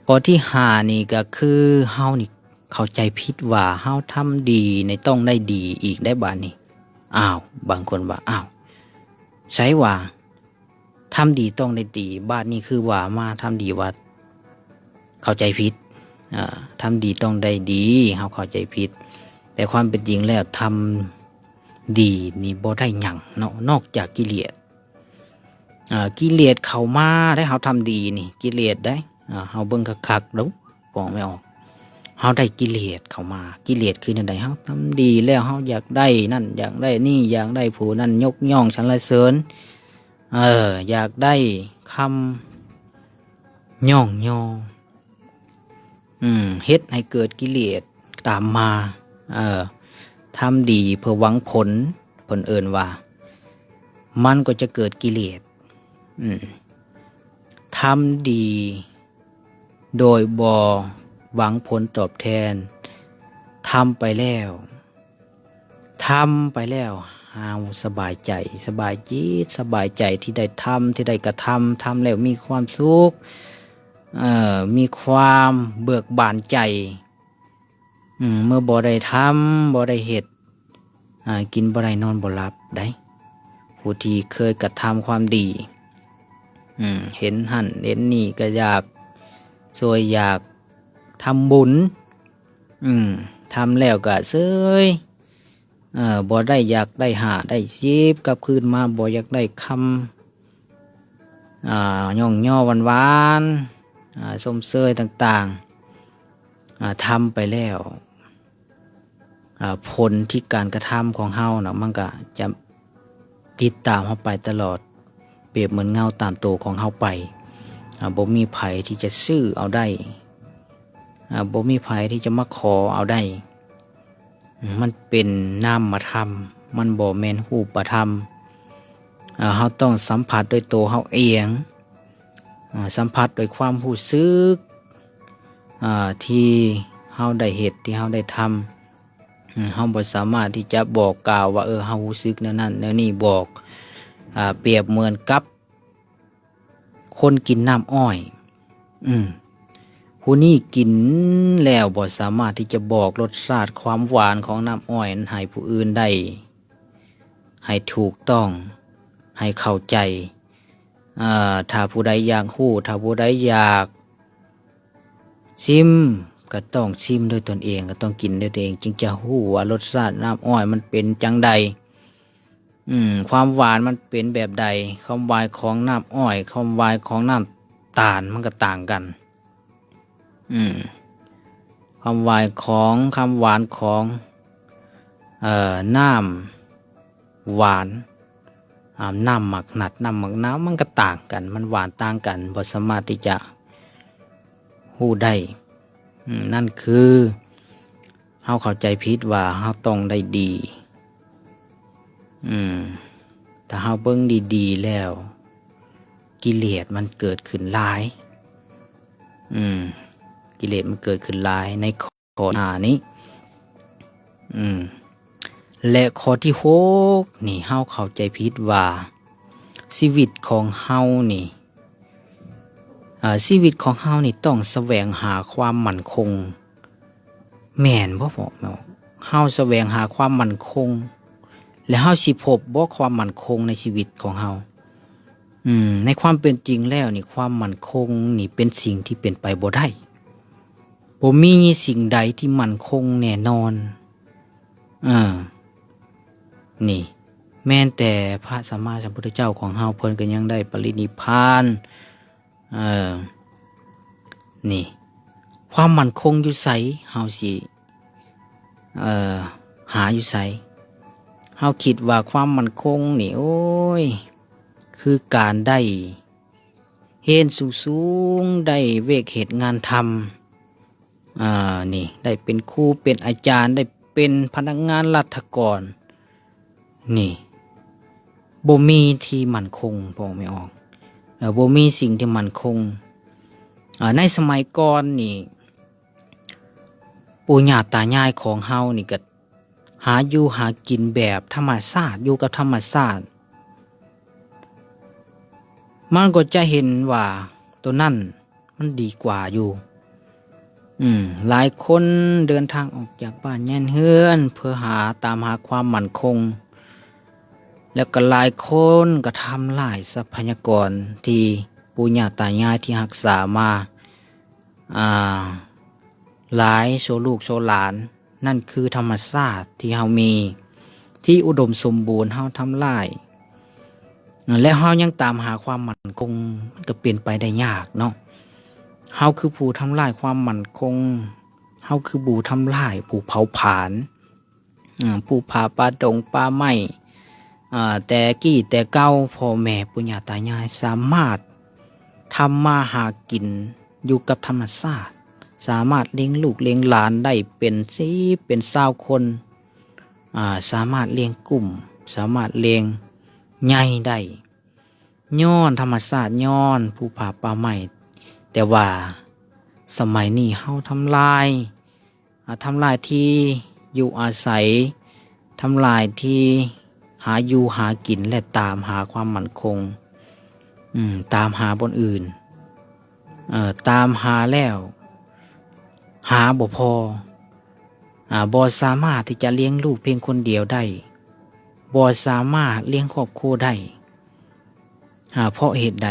ຂໍ້ທີຫ້ານີ້ກໍຄືເຮົານີ້ເຂົ້າໃຈຜິດວ່າເຮົາທຳດີນີ້ຕ້ອງໄດ້ດີອີກໄດ໋ບາດນີ້ ອ້າວ ບາງຄົນວ່າ ອ້າວ ໃສວ່າ ທຳດີຕ້ອງໄດ້ດີ ບາດນີ້ຄືວ່າມາທຳດີວ່າເຂົ້າໃຈຜິດ ອ່າ ທຳດີຕ້ອງໄດ້ດີ ເຮົາເຂົ້າໃຈຜິດ. ແຕ່ຄວາມເປັນຈິງແລ້ວ ທຳດີນີ້ບໍ່ໄດ້ຫຍັງເນາະ ນອກຈາກກິເລດ. ອ່າ ກິເລດເຂົ້າມາໄດ໋ ເຮົາທຳດີນີ້ ກິເລດໄດ໋. ອ່າ ເຮົາເບິ່ງຄັກໆດູ ປອງແມ່ອອກ ເຮົາໄດ້ກິເລດເຂົ້າມາ. ກິເລດຄືແນວໃດ? ເຮົາທຳດີແລ້ວ ເຮົາຢາກໄດ້ນັ້ນ ຢາກໄດ້ນີ້ ຢາກໄດ້ຜູ້ນັ້ນຍົກຍ້ອງສັນລະເສີນ ເອີ ຢາກໄດ້ຄຳຍ້ອງຍໍ ອືມ ເຮັດໃຫ້ເກີດກິເລດຕາມມາ. ເອີ ທຳດີເພື່ອຫວັງຜົນ ເພິ່ນເອີ້ນວ່າ ມັນກໍຈະເກີດກິເລດ. ອືມ ທຳດີໂດຍບໍ່ຫວັງຜົນຕອບແທນ ທຳໄປແລ້ວ ທຳໄປແລ້ວເຮົາສະບາຍໃຈ ສະບາຍຈິດສະບາຍໃຈທີ່ໄດ້ທຳ ທີ່ໄດ້ກະທຳ ທຳແລ້ວມີຄວາມສຸກ ເອີ ມີຄວາມເບີກບານໃຈ. ອືມ ເມື່ອບໍ່ໄດ້ທຳ ບໍ່ໄດ້ເຮັດ ອ່າ ກິນບໍ່ໄດ້ນອນບໍ່ຫຼັບໄດ໋. ຜູ້ທີ່ເຄີຍກະທຳຄວາມດີ ອືມ ເຫັນຫັ້ນເຫັນນີ້ກໍຢາກຊ່ວຍ ຢາກທຳບຸນ ອືມ ທຳແລ້ວກໍເຊີຍ ເອີ ບໍ່ໄດ້ຢາກໄດ້ຫ້າໄດ້ສິບກັບຄືນມາ ບໍ່ຢາກໄດ້ຄຳ ອ່າ ຍ້ອງຍໍຫວານໆ ອ່າ ຊົມເຊີຍຕ່າງໆ ອ່າ ທຳໄປແລ້ວ ອ່າ ຜົນທີ່ການກະທຳຂອງເຮົານະ ມັນກະຈະຕິດຕາມເຮົາໄປຕະຫຼອດ ປຽບເໝືອນເງົາຕາມໂຕຂອງເຮົາໄປ. ອ່າ ບໍ່ມີໃຜທີ່ຈະຊື້ເອົາໄດ້ ອ່າ ບໍ່ມີໃຜທີ່ຈະມາຂໍເອົາໄດ້. ມັນເປັນນາມະທຳ ມັນບໍ່ແມ່ນຮູບປະທຳ. ເຮົາຕ້ອງສຳຜັດດ້ວຍໂຕເຮົາເອງ ສຳຜັດດ້ວຍຄວາມຮູ້ສຶກທີ່ເຮົາໄດ້ເຮັດ ທີ່ເຮົາໄດ້ທຳ. ເຮົາບໍ່ສາມາດທີ່ຈະບອກກ່າວວ່າ ເອີ ເຮົາຮູ້ສຶກແນວນັ້ນແນວນີ້ ບອກ ອາ ປຽບເໝືອນກັບ ຄົນກິນນ້ຳອ້ອຍ ອືມ ຜູ້ນີ້ກິນແລ້ວບໍ່ສາມາດທີ່ຈະບອກລົດຊາດຄວາມຫວານຂອງນ້ຳອ້ອຍນັ້ນໃຫ້ຜູ້ອື່ນໄດ້ ໃຫ້ຖືກຕ້ອງ ໃຫ້ເຂົ້າໃຈ. ເອີ ຖ້າຜູ້ໃດຢາກຮູ້ ຖ້າຜູ້ໃດຢາກຊິມ ກໍຕ້ອງຊິມດ້ວຍຕົນເອງ ກໍຕ້ອງກິນດ້ວຍຕົນເອງ ຈຶ່ງຈະຮູ້ວ່າລົດຊາດນ້ຳອ້ອຍມັນເປັນຈັ່ງໃດ. ອືມ ຄວາມຫວານມັນເປັນແບບໃດ? ຄວາມຫວານຂອງນ້ຳອ້ອຍ ຄວາມຫວານຂອງນ້ຳຕານມັນກໍຕ່າງກັນ. ອືມ ຄວາມຫວານຂອງ ຄວາມຫວານຂອງ ເອີ ນ້ຳຫວານ ອາ ນ້ຳໝາກນັດ ນ້ຳໝາກນາວ ມັນກໍຕ່າງກັນ ມັນຫວານຕ່າງກັນ ບໍ່ສາມາດທີ່ຈະຮູ້ໄດ້. ອືມ ນັ້ນຄື ເຮົາເຂົ້າໃຈຜິດວ່າເຮົາຕ້ອງໄດ້ດີ. ອືມ ຖ້າເຮົາເບິ່ງດີໆແລ້ວ ກິເລດມັນເກີດຂຶ້ນຫຼາຍ. ອືມ ກິເລດມັນເກີດຂຶ້ນຫຼາຍໃນຂໍ້ໜ້ານີ້. ອືມ ແລະ ຂໍ້ທີຫົກນີ້ ເຮົາເຂົ້າໃຈຜິດວ່າ ຊີວິດຂອງເຮົານີ້ ເອີ ຊີວິດຂອງເຮົານີ້ຕ້ອງສະແຫວງຫາຄວາມໝັ້ນຄົງ ແມ່ນບໍ່? ເຮົາສະແຫວງຫາຄວາມໝັ້ນຄົງ ແລະ ເຮົາຊິພົບບໍ່ຄວາມໝັ້ນຄົງໃນຊີວິດຂອງເຮົາ? ອືມ ໃນຄວາມເປັນຈິງແລ້ວນີ້ ຄວາມໝັ້ນຄົງນີ້ເປັນສິ່ງທີ່ເປັນໄປບໍ່ໄດ້. ບໍ່ມີສິ່ງໃດທີ່ໝັ້ນຄົງແນ່ນອນ. ເອີ ນີ້ ແມ່ນແຕ່ພະສຳມາສຳພຸດທະເຈົ້າຂອງເຮົາ ເພິ່ນກໍຍັງໄດ້ປະລິນິບພານ. ເອີ ນີ້ ຄວາມໝັ້ນຄົງຢູ່ໃສ? ເຮົາຊິ ເອີ ຫາຢູ່ໃສ? ເຮົາຄິດວ່າຄວາມໝັ້ນຄົງນີ້ ໂອ້ຍ ຄືການໄດ້ຮຽນສູງໆ ໄດ້ວຽກເຮັດງານທຳ ອ່າ ນີ້ ໄດ້ເປັນຄູ ເປັນອາຈານ ໄດ້ເປັນພະນັກງານລັດຖະກອນ ນີ້ ບໍ່ມີທີ່ໝັ້ນຄົງ ພໍ່ແມ່ອອກ ເອີ ບໍ່ມີສິ່ງທີ່ໝັ້ນຄົງ. ເອີ ໃນສະໄໝກ່ອນນີ້ ປູ່ຍ່າຕາຍາຍຂອງເຮົານີ້ກໍຫາຢູ່ຫາກິນແບບທຳມະຊາດ ຢູ່ກັບທຳມະຊາດ ມັນກໍຈະເຫັນວ່າໂຕນັ້ນ ມັນດີກວ່າຢູ່. ອືມ ຫຼາຍຄົນເດີນທາງອອກຈາກບ້ານແຍນເຮືອນ ເພື່ອຫາ ຕາມຫາຄວາມໝັ້ນຄົງ ແລ້ວກໍຫຼາຍຄົນກໍທຳລາຍຊັບພະຍາກອນທີ່ປູ່ຍ່າຕາຍາຍທີ່ຮັກສາມາ ອ່າ ຫຼາຍໂຊລູກໂຊຫຼານ. ນັ້ນຄືທຳມະຊາດທີ່ເຮົາມີ ທີ່ອຸດົມສົມບູນ. ເຮົາທຳລາຍ ແລະ ເຮົາຍັງຕາມຫາຄວາມໝັ້ນຄົງ ມັນກໍເປັນໄປໄດ້ຍາກເນາະ. ເຮົາຄືຜູ້ທຳລາຍຄວາມໝັ້ນຄົງ, ເຮົາຄືຜູ້ທຳລາຍ, ຜູ້ເຜົາຜານ, ອາ, ຜູ້ຜ່າປ່າດົງປ່າໄມ້, ອາ, ແຕ່ກີ້ແຕ່ເກົ່າ ພໍ່ແມ່ປູ່ຍ່າຕາຍາຍສາມາດທຳມາຫາກິນຢູ່ກັບທຳມະຊາດ, ສາມາດລ້ຽງລູກລ້ຽງຫຼານໄດ້ເປັນສິບເປັນຊາວຄົນ, ອາ, ສາມາດລ້ຽງກຸ້ມ, ສາມາດລ້ຽງໄກ່ໄດ້ ຍ້ອນທຳມະຊາດ, ຍ້ອນພູຜາປ່າໄມ້. ແຕ່ວ່າສະໄໝນີ້ເຮົາທຳລາຍ, ອາ, ທຳລາຍທີ່ຢູ່ອາໄສ, ທຳລາຍທີ່ຫາຢູ່ຫາກິນ ແລະ ຕາມຫາຄວາມໝັ້ນຄົງ, ອືມ, ຕາມຫາບ່ອນອື່ນ, ເອີ, ຕາມຫາແລ້ວຫາບໍ່ພໍ, ອາ, ບໍ່ສາມາດທີ່ຈະລ້ຽງລູກພຽງຄົນດຽວໄດ້, ບໍ່ສາມາດລ້ຽງຄອບຄົວໄດ້. ອາ, ເພາະເຫດໃດ?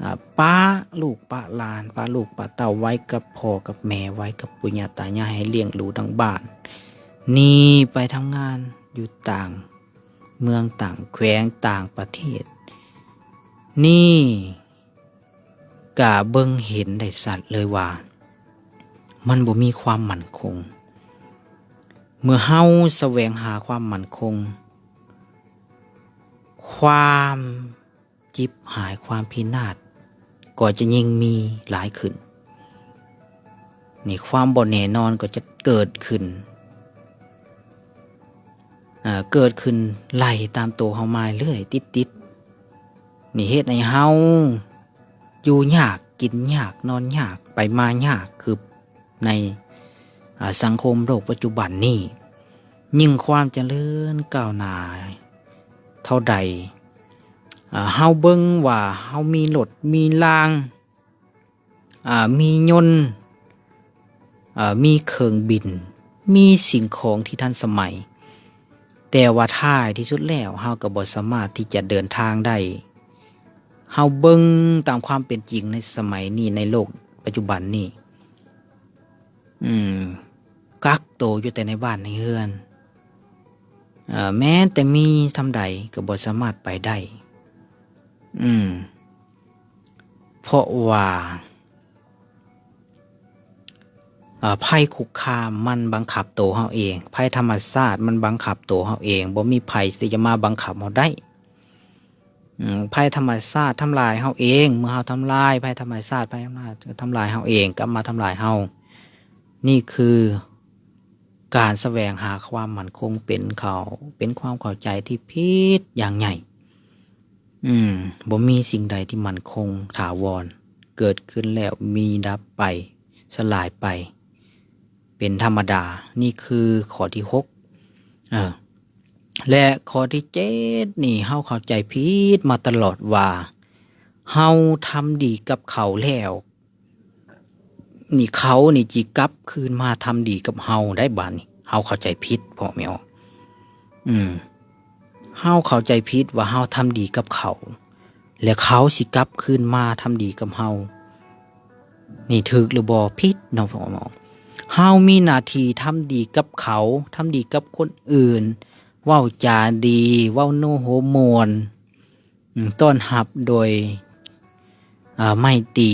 ອາ, ປະລູກປະຫຼານ, ປະລູກປະເຕົ້າໄວ້ກັບພໍ່ກັບແມ່, ໄວ້ກັບປູ່ຍ່າຕາຍາຍໃຫ້ລ້ຽງດູທັງບ້ານ, ໜີໄປທຳງານຢູ່ຕ່າງເມືອງ, ຕ່າງແຂວງ, ຕ່າງປະເທດ. ນີ້ກະເບິ່ງເຫັນໄດ້ຊັດເລີຍວ່າ ມັນບໍ່ມີຄວາມໝັ້ນຄົງ. ເມື່ອເຮົາສະແຫວງຫາຄວາມໝັ້ນຄົງ, ຄວາມ ຈິບຫາຍ, ຄວາມພິນາດກໍຈະຍິ່ງມີຫຼາຍຂຶ້ນ. ນີ້ຄວາມບໍ່ແນ່ນອນກໍຈະເກີດຂຶ້ນ, ເອີ, ເກີດຂຶ້ນໄລ່ຕາມໂຕເຮົາມາເລື້ອຍຕິດໆ. ນີ້ເຮັດໃຫ້ເຮົາຢູ່ຍາກ, ກິນຍາກ, ນອນຍາກ, ໄປມາຍາກ, ຄື ໃນ ອາ ສັງຄົມໂລກປັດຈຸບັນນີ້, ຍິ່ງຄວາມຈະເລີນກ້າວໜ້າເທົ່າໃດ, ອາ ເຮົາເບິ່ງວ່າເຮົາມີລົດມີລາງ, ອາ ມີຍົນ, ອາ ມີເຄື່ອງບິນ, ມີສິ່ງຂອງທີ່ທັນສະໄໝ, ແຕ່ວ່າທ້າຍທີ່ສຸດແລ້ວເຮົາກໍບໍ່ສາມາດທີ່ຈະເດີນທາງໄດ້. ເຮົາເບິ່ງຕາມຄວາມເປັນຈິງໃນສະໄໝນີ້, ໃນໂລກປັດຈຸບັນນີ້, ອືມ ກັກໂຕຢູ່ແຕ່ໃນບ້ານໃນເຮືອນ, ເອີ ແມ້ແຕ່ມີທຳໃດກໍບໍ່ສາມາດໄປໄດ້, ອືມ ເພາະວ່າ ເອີ ໄພຄຸກຄາມມັນບັງຄັບໂຕເຮົາເອງ, ໄພທຳມະຊາດມັນບັງຄັບໂຕເຮົາເອງ, ບໍ່ມີໃຜທີ່ຈະມາບັງຄັບເຮົາໄດ້. ອືມ ໄພທຳມະຊາດທຳລາຍເຮົາເອງ, ເມື່ອເຮົາທຳລາຍໄພທຳມະຊາດ, ໄພທຳມະຊາດທຳລາຍເຮົາເອງ, ກັບມາທຳລາຍເຮົາ. ນີ້ຄືການສະແຫວງຫາຄວາມໝັ້ນຄົງເປັນເຂົ້າ, ເປັນຄວາມເຂົ້າໃຈທີ່ຜິດຢ່າງໃຫຍ່. ອືມ ບໍ່ມີສິ່ງໃດທີ່ໝັ້ນຄົງຖາວອນ, ເກີດຂຶ້ນແລ້ວມີດັບໄປ, ສະຫຼາຍໄປ ເປັນທຳມະດາ. ນີ້ຄືຂໍ້ທີຫົກ. ເອີ ແລະ ຂໍ້ທີເຈັດນີ້ ເຮົາເຂົ້າໃຈຜິດມາຕະຫຼອດວ່າ ເຮົາທຳດີກັບເຂົາແລ້ວ ນີ້ເຂົານີ້ຊິກັບຄືນມາທຳດີກັບເຮົາໄດ໋. ບາດນີ້ເຮົາເຂົ້າໃຈຜິດ ພໍ່ແມ່ອອກ. ອືມ ເຮົາເຂົ້າໃຈຜິດວ່າເຮົາທຳດີກັບເຂົາ ແລະ ເຂົາຊິກັບຄືນມາທຳດີກັບເຮົາ. ນີ້ຖືກຫຼືບໍ່? ຜິດເນາະ. ເຮົາມີໜ້າທີ່ທຳດີກັບເຂົາ, ທຳດີກັບຄົນອື່ນ, ເວົ້າຈາດີ, ເວົ້າໂນໂຮມ່ວນ, ອືມ, ຕ້ອນຮັບໂດຍ, ເອີ, ໄມຕີ,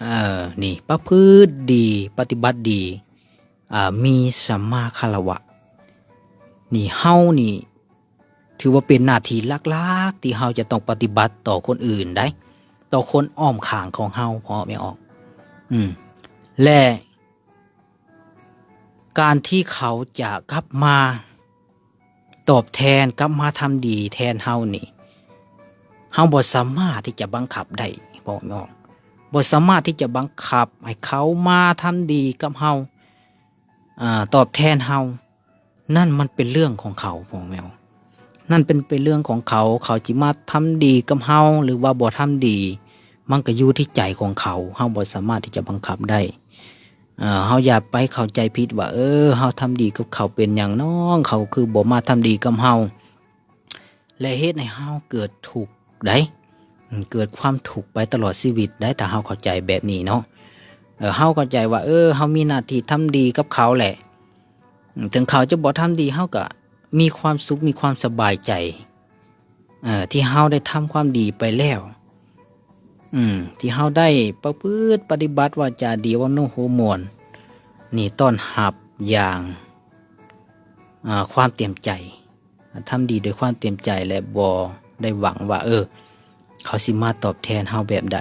ເອີ, ນີ້, ປະພຶດດີ, ປະຕິບັດດີ, ເອີ, ມີສຳມາຄາລະວະ. ນີ້, ເຮົານີ້ ຖືວ່າເປັນໜ້າທີ່ຫຼັກໆ ທີ່ເຮົາຈະຕ້ອງປະຕິບັດຕໍ່ຄົນອື່ນໄດ໋, ຕໍ່ຄົນອ້ອມຂ້າງຂອງເຮົາ, ພໍ່ແມ່ອອກ. ອືມ ແລະ ການທີ່ເຂົາຈະກັບມາຕອບແທນ, ກັບມາທຳດີແທນເຮົານີ້, ເຮົາບໍ່ສາມາດທີ່ຈະບັງຄັບໄດ້, ພໍ່ແມ່ອອກ. ບໍ່ສາມາດທີ່ຈະບັງຄັບໃຫ້ເຂົາມາທຳດີກັບເຮົາ, ອາ, ຕອບແທນເຮົາ. ນັ້ນມັນເປັນເລື່ອງຂອງເຂົາ, ພໍ່ແມ່ອອກ. ນັ້ນເປັນ, ເປັນເລື່ອງຂອງເຂົາ, ເຂົາຊິມາທຳດີກັບເຮົາ ຫຼືວ່າບໍ່ທຳດີ, ມັນກໍຢູ່ທີ່ໃຈຂອງເຂົາ, ເຮົາບໍ່ສາມາດທີ່ຈະບັງຄັບໄດ້. ເອີ, ເຮົາຢ່າໄປເຂົ້າໃຈຜິດວ່າ, ເອີ, ເຮົາທຳດີກັບເຂົາເປັນຫຍັງນ້ອ ເຂົາຄືບໍ່ມາທຳດີກັບເຮົາ, ແລະ ເຮັດໃຫ້ເຮົາເກີດທຸກໄດ໋, ເກີດຄວາມທຸກໄປຕະຫຼອດຊີວິດໄດ໋, ຖ້າເຮົາເຂົ້າໃຈແບບນີ້ເນາະ. ເຮົາເຂົ້າໃຈວ່າ ເອີ ເຮົາມີໜ້າທີ່ທຳດີກັບເຂົາແຫຼະ. ເຖິງເຂົາຈະບໍ່ທຳດີ ເຮົາກໍມີຄວາມສຸກ ມີຄວາມສະບາຍໃຈ ເອີ ທີ່ເຮົາໄດ້ທຳຄວາມດີໄປແລ້ວ ອືມ ທີ່ເຮົາໄດ້ປະພຶດປະຕິບັດ ວາຈາດີ ເວົ້າໂນ້ໂຮມ່ວນ ນີ້ຕ້ອນຮັບຢ່າງ ອາ ຄວາມເຕັມໃຈ ທຳດີດ້ວຍຄວາມເຕັມໃຈ ແລະ ບໍ່ໄດ້ຫວັງວ່າ ເອີ ເຂົາຊິມາຕອບແທນເຮົາແບບໃດ.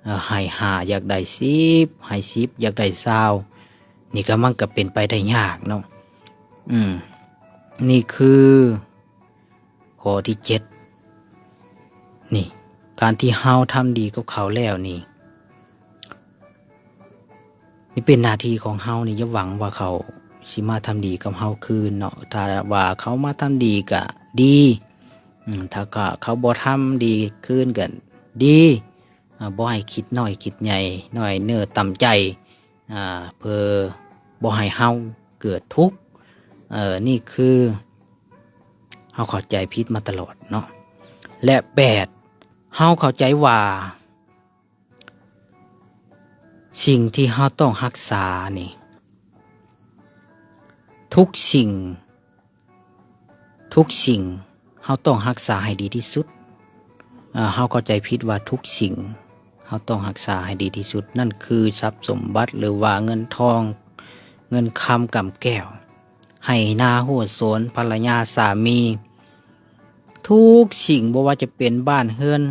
ເອີ ໃຫ້ຫ້າ ຢາກໄດ້ສິບ ໃຫ້ສິບ ຢາກໄດ້ຊາວ ນີ້ກໍ ມັນກໍເປັນໄປໄດ້ຍາກເນາະ. ອືມ ນີ້ຄືຂໍ້ທີເຈັດ ນີ້ ການທີ່ເຮົາທຳດີກັບເຂົາແລ້ວນີ້ ນີ້ເປັນໜ້າທີ່ຂອງເຮົານີ້ ຢ່າຫວັງວ່າເຂົາຊິມາທຳດີກັບເຮົາຄືນເນາະ. ຖ້າວ່າເຂົາມາທຳດີກໍດີ ອືມ ຖ້າເຂົາບໍ່ທຳດີຄືນກໍດີ. ອາ ບໍ່ໃຫ້ຄິດນ້ອຍຄິດໃຫຍ່ ນ້ອຍເນີ່ຕ່ຳໃຈ ອາ ເພື່ອບໍ່ໃຫ້ເຮົາເກີດທຸກ. ເອີ ນີ້ຄືເຮົາເຂົ້າໃຈຜິດມາຕະຫຼອດເນາະ. ແລະ ແປດ ເຮົາເຂົ້າໃຈວ່າ ສິ່ງທີ່ເຮົາຕ້ອງຮັກສານີ້ ທຸກສິ່ງ ທຸກສິ່ງເຮົາຕ້ອງຮັກສາໃຫ້ດີທີ່ສຸດ. ເຮົາເຂົ້າໃຈຜິດວ່າທຸກສິ່ງເຮົາຕ້ອງຮັກສາໃຫ້ດີທີ່ສຸດ ນັ້ນຄືຊັບສົມບັດ ຫຼືວ່າເງິນທອງ ເງິນຄຳກຳແກ້ວ ໄຮ່ນາຮົ້ວສວນ ພັນລະຍາ ສາມີ ທຸກສິ່ງ ບໍ່ວ່າຈະເປັນບ້ານເຮືອນ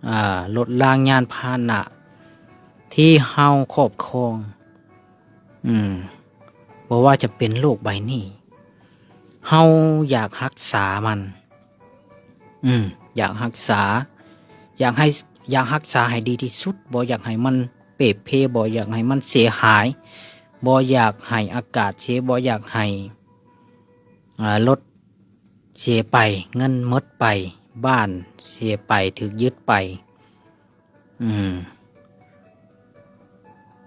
ອາ ລົດລາງຍານພາຫະນະທີ່ເຮົາຄອບຄອງ ອືມ ບໍ່ວ່າຈະເປັນໂລກໃບນີ້ ເຮົາຢາກຮັກສາມັນ ອືມ ຢາກຮັກສາ ຢາກໃຫ້ ຢາກຮັກສາໃຫ້ດີທີ່ສຸດ ບໍ່ຢາກໃຫ້ມັນເປເພ ບໍ່ຢາກໃຫ້ມັນເສຍຫາຍ ບໍ່ຢາກໃຫ້ອາກາດເສຍ ບໍ່ຢາກໃຫ້ ອາ ລົດ ເສຍໄປ ເງິນໝົດໄປ ບ້ານເສຍໄປ ຖືກຍຶດໄປ ອືມ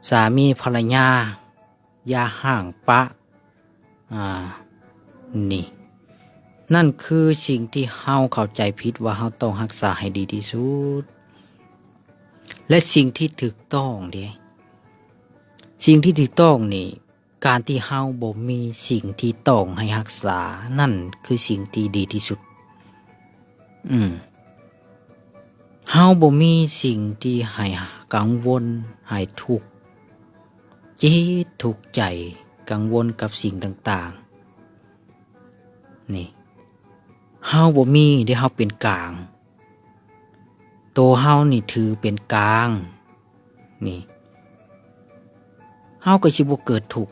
ສາມີພັນລະຍາ ຢ່າຮ້າງປະ ອາ ນີ້ ນັ້ນຄືສິ່ງທີ່ເຮົາເຂົ້າໃຈຜິດວ່າເຮົາຕ້ອງຮັກສາໃຫ້ດີທີ່ສຸດ. ແລະ ສິ່ງທີ່ຖືກຕ້ອງເດ ສິ່ງທີ່ຖືກຕ້ອງນີ້ ການທີ່ເຮົາບໍ່ມີສິ່ງທີ່ຕ້ອງໃຫ້ຮັກສາ ນັ້ນຄືສິ່ງທີ່ດີທີ່ສຸດ. ອືມ ເຮົາບໍ່ມີສິ່ງທີ່ໃຫ້ກັງວົນ ໃຫ້ທຸກຈິດທຸກໃຈ ກັງວົນກັບສິ່ງຕ່າງໆ ນີ້ ເຮົາບໍ່ມີເດ ເຮົາເປັນກາງ. ໂຕເຮົານີ້ຖືເປັນກາງ ນີ້ ເຮົາກໍຊິບໍ່ເກີດທຸກ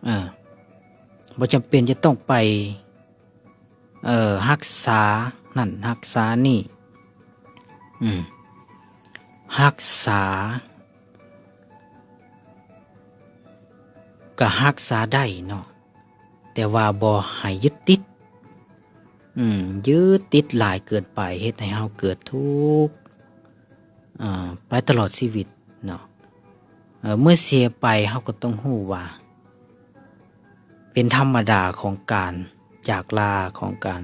ເອີ ບໍ່ຈຳເປັນຈະຕ້ອງໄປ ເອີ ຮັກສານັ້ນຮັກສານີ້ ອືມ ຮັກສາ ກໍຮັກສາໄດ້ເນາະ ແຕ່ວ່າບໍ່ໃຫ້ຍຶດຕິດ ອືມ ຍຶດຕິດຫຼາຍເກີນໄປ ເຮັດໃຫ້ເຮົາເກີດທຸກ ອາ ໄປຕະຫຼອດຊີວິດເນາະ. ເອີ ເມື່ອເສຍໄປ ເຮົາກໍຕ້ອງຮູ້ວ່າ ເປັນທຳມະດາຂອງການຈາກລາ ຂອງການ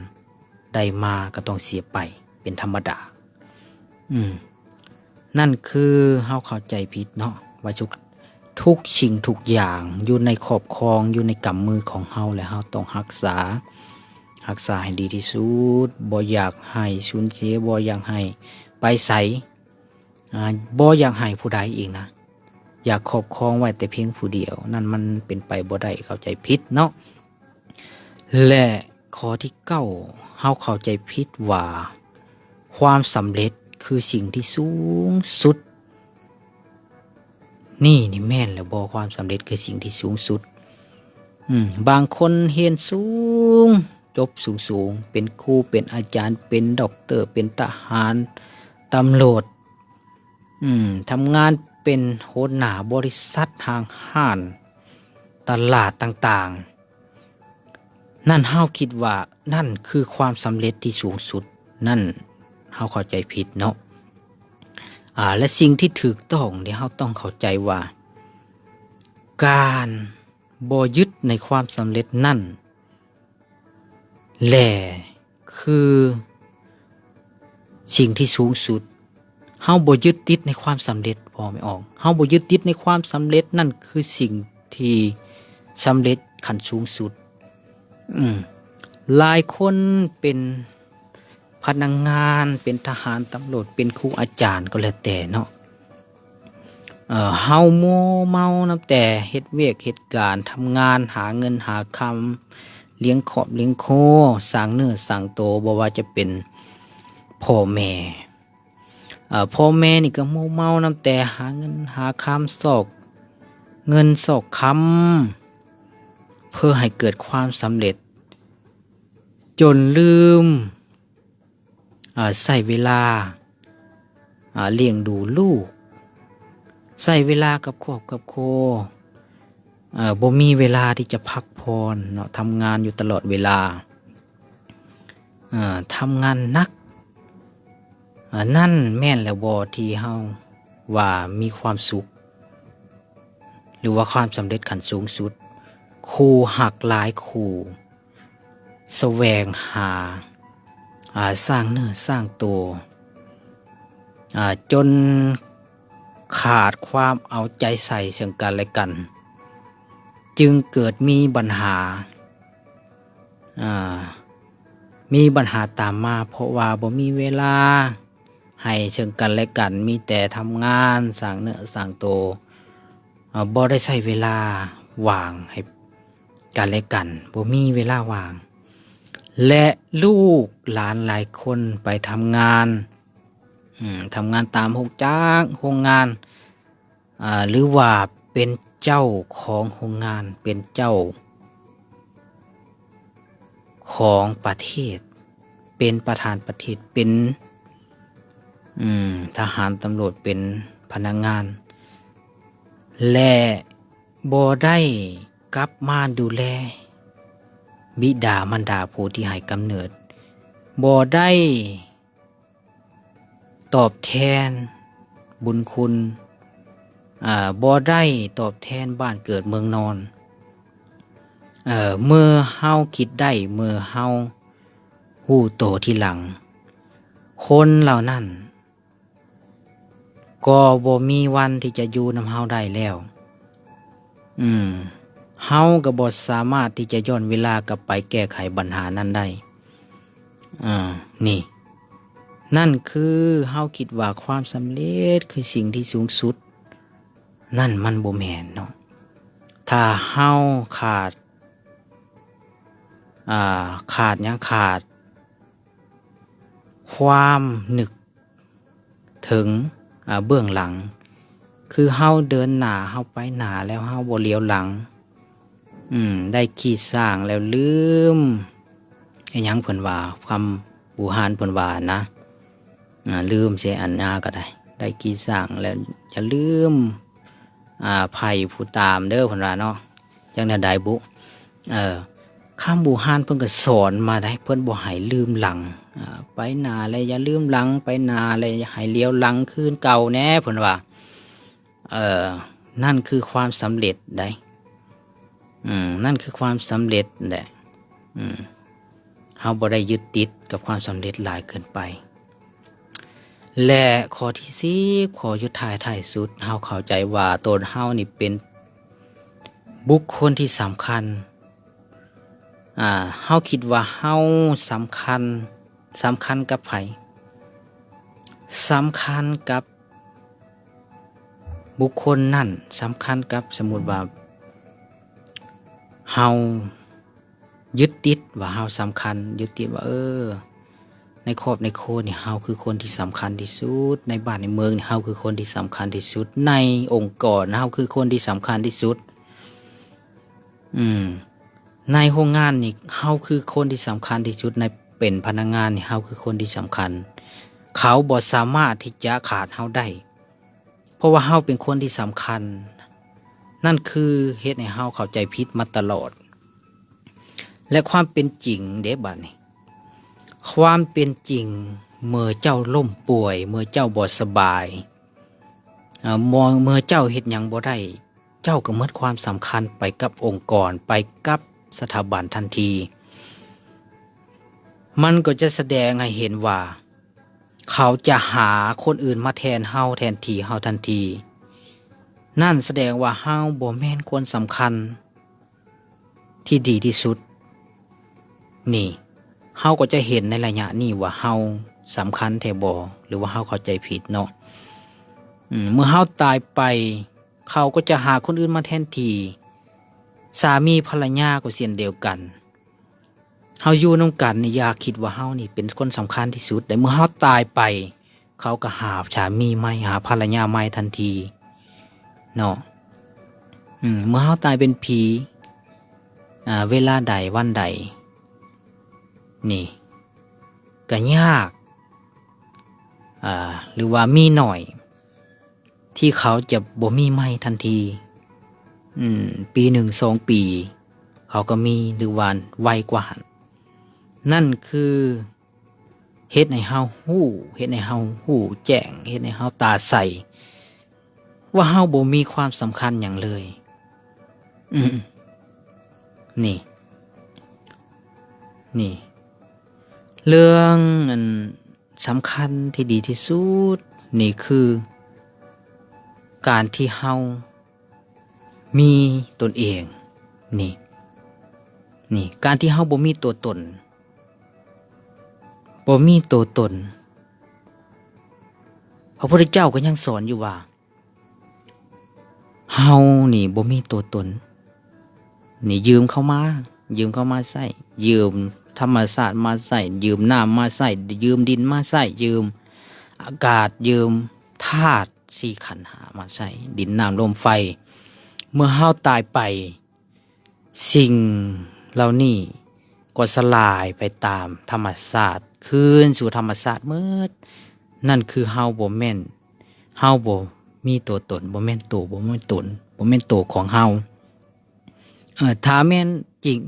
ໄດ້ມາ ກໍຕ້ອງເສຍໄປ ເປັນທຳມະດາ. ອືມ ນັ້ນຄືເຮົາເຂົ້າໃຈຜິດເນາະ ວ່າທຸກ ທຸກສິ່ງທຸກຢ່າງຢູ່ໃນຄອບຄອງ ຢູ່ໃນກຳມືຂອງເຮົາ ແລະ ເຮົາຕ້ອງຮັກສາ ຮັກສາໃຫ້ດີທີ່ສຸດ ບໍ່ຢາກໃຫ້ສູນເສຍ ບໍ່ຢາກໃຫ້ໄປໃສ ອາ ບໍ່ຢາກໃຫ້ຜູ້ໃດອີກນະ ຢາກຄອບຄອງໄວ້ແຕ່ພຽງຜູ້ດຽວ ນັ້ນມັນເປັນໄປບໍ່ໄດ້ ເຂົ້າໃຈຜິດເນາະ. ແລະ ຂໍ້ທີເກົ້າ ເຮົາເຂົ້າໃຈຜິດວ່າ ຄວາມສຳເລັດຄືສິ່ງທີ່ສູງສຸດ. ນີ້ ນີ້ແມ່ນແລ້ວບໍ່? ຄວາມສຳເລັດຄືສິ່ງທີ່ສູງສຸດ. ອືມ ບາງຄົນຮຽນສູງ ຈົບສູງໆ ເປັນຄູ ເປັນອາຈານ ເປັນດັອກເຕີ ເປັນທະຫານ ຕຳຫຼວດ ອືມ ທຳງານເປັນຫົວໜ້າບໍລິສັດ ຫ້າງຮ້ານ ຕະຫຼາດຕ່າງໆ ນັ້ນເຮົາຄິດວ່ານັ້ນຄືຄວາມສຳເລັດທີ່ສູງສຸດ ນັ້ນເຮົາເຂົ້າໃຈຜິດເນາະ. ອາ ແລະ ສິ່ງທີ່ຖືກຕ້ອງທີ່ເຮົາຕ້ອງເຂົ້າໃຈວ່າ ການບໍ່ຍຶດໃນຄວາມສຳເລັດນັ້ນ ແລະ ຄືສິ່ງທີ່ສູງສຸດ. ເຮົາບໍ່ຍຶດຕິດໃນຄວາມສຳເລັດ. ອອກ ແມ່ນອອກ. ເຮົາບໍ່ຍຶດຕິດໃນຄວາມສຳເລັດ, ນັ້ນຄືສິ່ງທີ່ສຳເລັດຂັ້ນສູງສຸດ. ອືມ ຫຼາຍຄົນເປັນພະນັກງານ, ເປັນທະຫານ, ຕຳຫຼວດ, ເປັນຄູອາຈານກໍແລ້ວແຕ່ເນາະ, ເອີ ເຮົາມົວເມົານຳແຕ່ເຮັດວຽກເຮັດການ, ທຳງານ, ຫາເງິນຫາຄຳ, ລ້ຽງຄອບລ້ຽງຄົວ, ສ້າງເນື້ອສ້າງໂຕ, ບໍ່ວ່າຈະເປັນພໍ່ແມ່ ເອີ ພໍ່ແມ່ນີ້ກໍມົວເມົານຳແຕ່ຫາເງິນຫາຄຳ, ຊອກເງິນຊອກຄຳ ເພື່ອໃຫ້ເກີດຄວາມສຳເລັດ, ຈົນລືມ ເອີ ໃຊ້ເວລາ ອ່າ ລ້ຽງດູລູກ, ໃຊ້ເວລາກັບຄອບກັບຄົວ, ເອີ ບໍ່ມີເວລາທີ່ຈະພັກຜ່ອນເນາະ, ທຳງານຢູ່ຕະຫຼອດເວລາ, ເອີ ທຳງານໜັກ. ເອີ ນັ້ນແມ່ນແລ້ວບໍ່ທີ່ເຮົາວ່າມີຄວາມສຸກ ຫຼືວ່າຄວາມສຳເລັດຂັ້ນສູງສຸດ? ຄູ່ຮັກຫຼາຍຄູ່ ສະແຫວງຫາ ອ່າ ສ້າງເນື້ອສ້າງໂຕ ອ່າ ຈົນຂາດຄວາມເອົາໃຈໃສ່ເຊິ່ງກັນແລະກັນ, ຈຶ່ງເກີດມີບັນຫາ ອ່າ ມີບັນຫາຕາມມາ, ເພາະວ່າບໍ່ມີເວລາໃຫ້ເຊິ່ງກັນແລະກັນ, ມີແຕ່ທຳງານ ສ້າງເນື້ອສ້າງໂຕ, ເອີ ບໍ່ໄດ້ໃຊ້ເວລາວ່າງໃຫ້ ກັນແລະກັນ, ບໍ່ມີເວລາວ່າງ ແລະ ລູກຫຼານຫຼາຍຄົນໄປທຳງານ, ອືມ ທຳງານຕາມໂຮງຈັກ, ໂຮງງານ, ອ່າ ຫຼືວ່າເປັນເຈົ້າຂອງໂຮງງານ, ເປັນເຈົ້າຂອງປະເທດ, ເປັນປະທານປະເທດ, ເປັນ ອືມ ທະຫານ, ຕຳຫຼວດ, ເປັນພະນັກງານ ແລະ ບໍ່ໄດ້ກັບມາດູແລບິດາມານດາຜູ້ທີ່ໃຫ້ກຳເນີດ, ບໍ່ໄດ້ຕອບແທນບຸນຄຸນ, ອາ ບໍ່ໄດ້ຕອບແທນບ້ານເກີດເມືອງນອນ. ເອີ ເມື່ອເຮົາຄິດໄດ້, ເມື່ອເຮົາຮູ້ໂຕທີຫຼັງ, ຄົນເຫຼົ່ານັ້ນ ກໍບໍ່ມີວັນທີ່ຈະຢູ່ນຳເຮົາໄດ້ແລ້ວ. ອືມ ເຮົາກໍບໍ່ສາມາດທີ່ຈະຍ້ອນເວລາກັບໄປແກ້ໄຂບັນຫານັ້ນໄດ້. ອາ ນີ້ ນັ້ນຄືເຮົາຄິດວ່າຄວາມສຳເລັດຄືສິ່ງທີ່ສູງສຸດ. ນັ້ນມັນບໍ່ແມ່ນເນາະ. ຖ້າເຮົາຂາດ ອ່າ ຂາດຫຍັງ? ຂາດຄວາມນຶກ ເຖິງ ອາ ເບື້ອງຫຼັງ, ຄືເຮົາເດີນໜ້າ, ເຮົາໄປໜ້າແລ້ວເຮົາບໍ່ຫຼຽວຫຼັງ. ອືມ ໄດ້ຂີ້ຊ້າງແລ້ວລືມ ອີຫຍັງເພິ່ນວ່າ, ຄຳບູຮານເພິ່ນວ່ານະ, ອາ ລືມເສຍອັນຍາກໍໄດ້, ໄດ້ຂີ້ຊ້າງແລ້ວຢ່າລືມ ອາ ໄພ້ຜູ້ຕາມເດີ ເພິ່ນວ່າເນາະ. ຈັ່ງແນວໃດບຸ? ເອີ ຄຳບູຮານເພິ່ນກໍສອນມາໄດ໋, ເພິ່ນບໍ່ໃຫ້ລືມຫຼັງ. ອາ ໄປໜ້າແລ້ວຢ່າລືມຫຼັງ, ໄປໜ້າແລ້ວຢ່າໃຫ້ຫຼຽວຫຼັງຄືນເກົ່າແດ່ ເພິ່ນວ່າ. ເອີ ນັ້ນຄືຄວາມສຳເລັດໄດ໋. ອືມ ນັ້ນຄືຄວາມສຳເລັດແຫຼະ. ອືມ ເຮົາບໍ່ໄດ້ຍຶດຕິດກັບຄວາມສຳເລັດຫຼາຍເກີນໄປ. ແລະ ຂໍ້ທີສິບ ຂໍ້ສຸດທ້າຍ ທ້າຍສຸດ ເຮົາເຂົ້າໃຈວ່າຕົນເຮົານີ້ເປັນບຸກຄົນທີ່ສຳຄັນ. ອາ ເຮົາຄິດວ່າເຮົາສຳຄັນ, ສຳຄັນກັບໃຜ? ສຳຄັນກັບບຸກຄົນນັ້ນ, ສຳຄັນກັບ, ສົມມຸດວ່າເຮົາ ຍຶດຕິດວ່າເຮົາສຳຄັນ, ຍຶດຕິດວ່າ ເອີ ໃນຄອບໃນຄົວນີ້ເຮົາຄືຄົນທີ່ສຳຄັນທີ່ສຸດ, ໃນບ້ານໃນເມືອງນີ້ເຮົາຄືຄົນທີ່ສຳຄັນທີ່ສຸດ, ໃນອົງກອນເຮົາຄືຄົນທີ່ສຳຄັນທີ່ສຸດ, ອືມ ໃນໂຮງງານນີ້ເຮົາຄືຄົນທີ່ສຳຄັນທີ່ສຸດ, ໃນເປັນພະນັກງານນີ້ເຮົາຄືຄົນທີ່ສຳຄັນ. ເຂົາບໍ່ສາມາດທີ່ຈະຂາດເຮົາໄດ້ ເພາະວ່າເຮົາເປັນຄົນທີ່ສຳຄັນ. ນັ້ນຄືເຮັດໃຫ້ເຮົາເຂົ້າໃຈຜິດມາຕະຫຼອດ. ແລະ ຄວາມເປັນຈິງເດ້ບາດນີ້, ຄວາມເປັນຈິງ ເມື່ອເຈົ້າລົ້ມປ່ວຍ, ເມື່ອເຈົ້າບໍ່ສະບາຍ, ເອີ ເມື່ອເຈົ້າເຮັດຫຍັງບໍ່ໄດ້, ເຈົ້າກໍໝົດຄວາມສຳຄັນໄປກັບອົງກອນ, ໄປກັບສະຖາບັນທັນທີ. ມັນກໍຈະສະແດງໃຫ້ເຫັນວ່າ ເຂົາຈະຫາຄົນອື່ນມາແທນເຮົາ, ແທນທີ່ເຮົາທັນທີ. ນັ້ນສະແດງວ່າເຮົາບໍ່ແມ່ນຄົນສຳຄັນທີ່ດີທີ່ສຸດ. ນີ້ ເຮົາກໍຈະເຫັນໃນໄລຍະນີ້ວ່າເຮົາສຳຄັນແທ້ບໍ່ ຫຼືວ່າເຮົາເຂົ້າໃຈຜິດເນາະ. ອືມ ເມື່ອເຮົາຕາຍໄປ ເຂົາກໍຈະຫາຄົນອື່ນມາແທນທີ່. ສາມີພັນລະຍາກໍເຊັ່ນດຽວກັນ. ເຮົາຢູ່ນຳກັນນີ້ ຢ່າຄິດວ່າເຮົານີ້ເປັນຄົນສຳຄັນທີ່ສຸດ. ແລະ ເມື່ອເຮົາຕາຍໄປ ເຂົາກໍຫາສາມີໃໝ່ ຫາພັນລະຍາໃໝ່ທັນທີເນາະ. ອືມ ເມື່ອເຮົາຕາຍເປັນຜີ ອາ ເວລາໃດວັນໃດ ນີ້ ກໍຍາກ ອາ ຫຼືວ່າມີໜ້ອຍ ທີ່ເຂົາຈະບໍ່ມີໃໝ່ທັນທີ. ອືມ ປີໜຶ່ງສອງປີ ເຂົາກໍມີ ຫຼືວ່າໄວກວ່າຫັ້ນ. ນັ້ນຄືເຮັດໃຫ້ເຮົາຮູ້ ເຮັດໃຫ້ເຮົາຮູ້ແຈ້ງ ເຮັດໃຫ້ເຮົາຕາໃສ ວ່າເຮົາບໍ່ມີຄວາມສຳຄັນຫຍັງເລີຍ. ອືມ ນີ້ ນີ້ ເລື່ອງອັນ ສຳຄັນທີ່ດີທີ່ສຸດນີ້ຄືການທີ່ເຮົາມີຕົນເອງ. ນີ້ ນີ້ ການທີ່ເຮົາບໍ່ມີຕົວຕົນ ບໍ່ມີຕົວຕົນ ພະພຸດທະເຈົ້າກໍຍັງສອນຢູ່ວ່າ ເຮົານີ້ບໍ່ມີຕົວຕົນ. ນີ້ຢືມເຂົາມາ ຢືມເຂົາມາໃຊ້ ຢືມທຳມະຊາດມາໃຊ້ ຢືມນ້ຳມາໃຊ້ ຢືມດິນມາໃຊ້ ຢືມອາກາດ ຢືມທາດສີ່ຂັນຫ້າມາໃຊ້ ດິນ ນ້ຳ ລົມ ໄຟ. ເມື່ອເຮົາຕາຍໄປ ສິ່ງເຫຼົ່ານີ້ກໍສະຫຼາຍໄປຕາມທຳມະຊາດ ຄືນສູ່ທຳມະຊາດໝົດ. ນັ້ນຄືເຮົາບໍ່ແມ່ນ ເຮົາບໍ່ມີຕົວຕົນ ບໍ່ແມ່ນໂຕ ບໍ່ແມ່ນຕົນ ບໍ່ແມ່ນໂຕຂອງເຮົາ. ເອີ ຖ້າແມ່ນຈິງ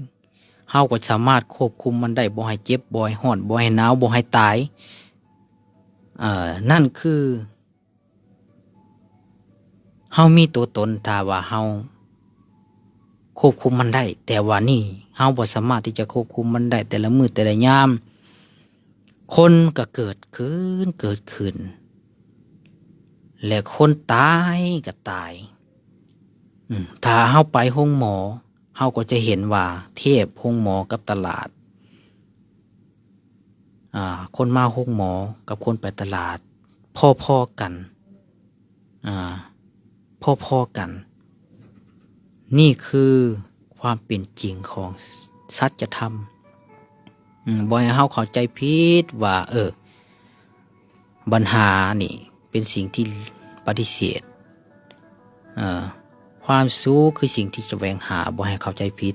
ເຮົາກໍສາມາດຄວບຄຸມມັນໄດ້ ບໍ່ໃຫ້ເຈັບ ບໍ່ໃຫ້ຮ້ອນ ບໍ່ໃຫ້ໜາວ ບໍ່ໃຫ້ຕາຍ. ເອີ ນັ້ນຄື ເຮົາມີຕົວຕົນ ຖ້າວ່າເຮົາຄວບຄຸມມັນໄດ້, ແຕ່ວ່ານີ້ເຮົາບໍ່ສາມາດທີ່ຈະຄວບຄຸມມັນໄດ້. ແຕ່ລະມື້ແຕ່ລະຍາມ ຄົນກໍເກີດຂຶ້ນ ເກີດຂຶ້ນ ແລະ ຄົນຕາຍກໍຕາຍ. ອືມ ຖ້າເຮົາໄປໂຮງໝໍ ເຮົາກໍຈະເຫັນວ່າທຽບໂຮງໝໍກັບຕະຫຼາດ ອາ ຄົນມາໂຮງໝໍກັບຄົນໄປຕະຫຼາດພໍໆກັນ ອາ ພໍໆກັນ. ນີ້ຄືຄວາມເປັນຈິງຂອງສັດຈະທຳ. ອາ ບໍ່ໃຫ້ເຮົາເຂົ້າໃຈຜິດວ່າ ເອີ ບັນຫານີ້ເປັນສິ່ງທີ່ປະຕິເສດ. ເອີ ຄວາມສຸກຄືສິ່ງທີ່ສະແຫວງຫາ, ບໍ່ໃຫ້ເຂົ້າໃຈຜິດ.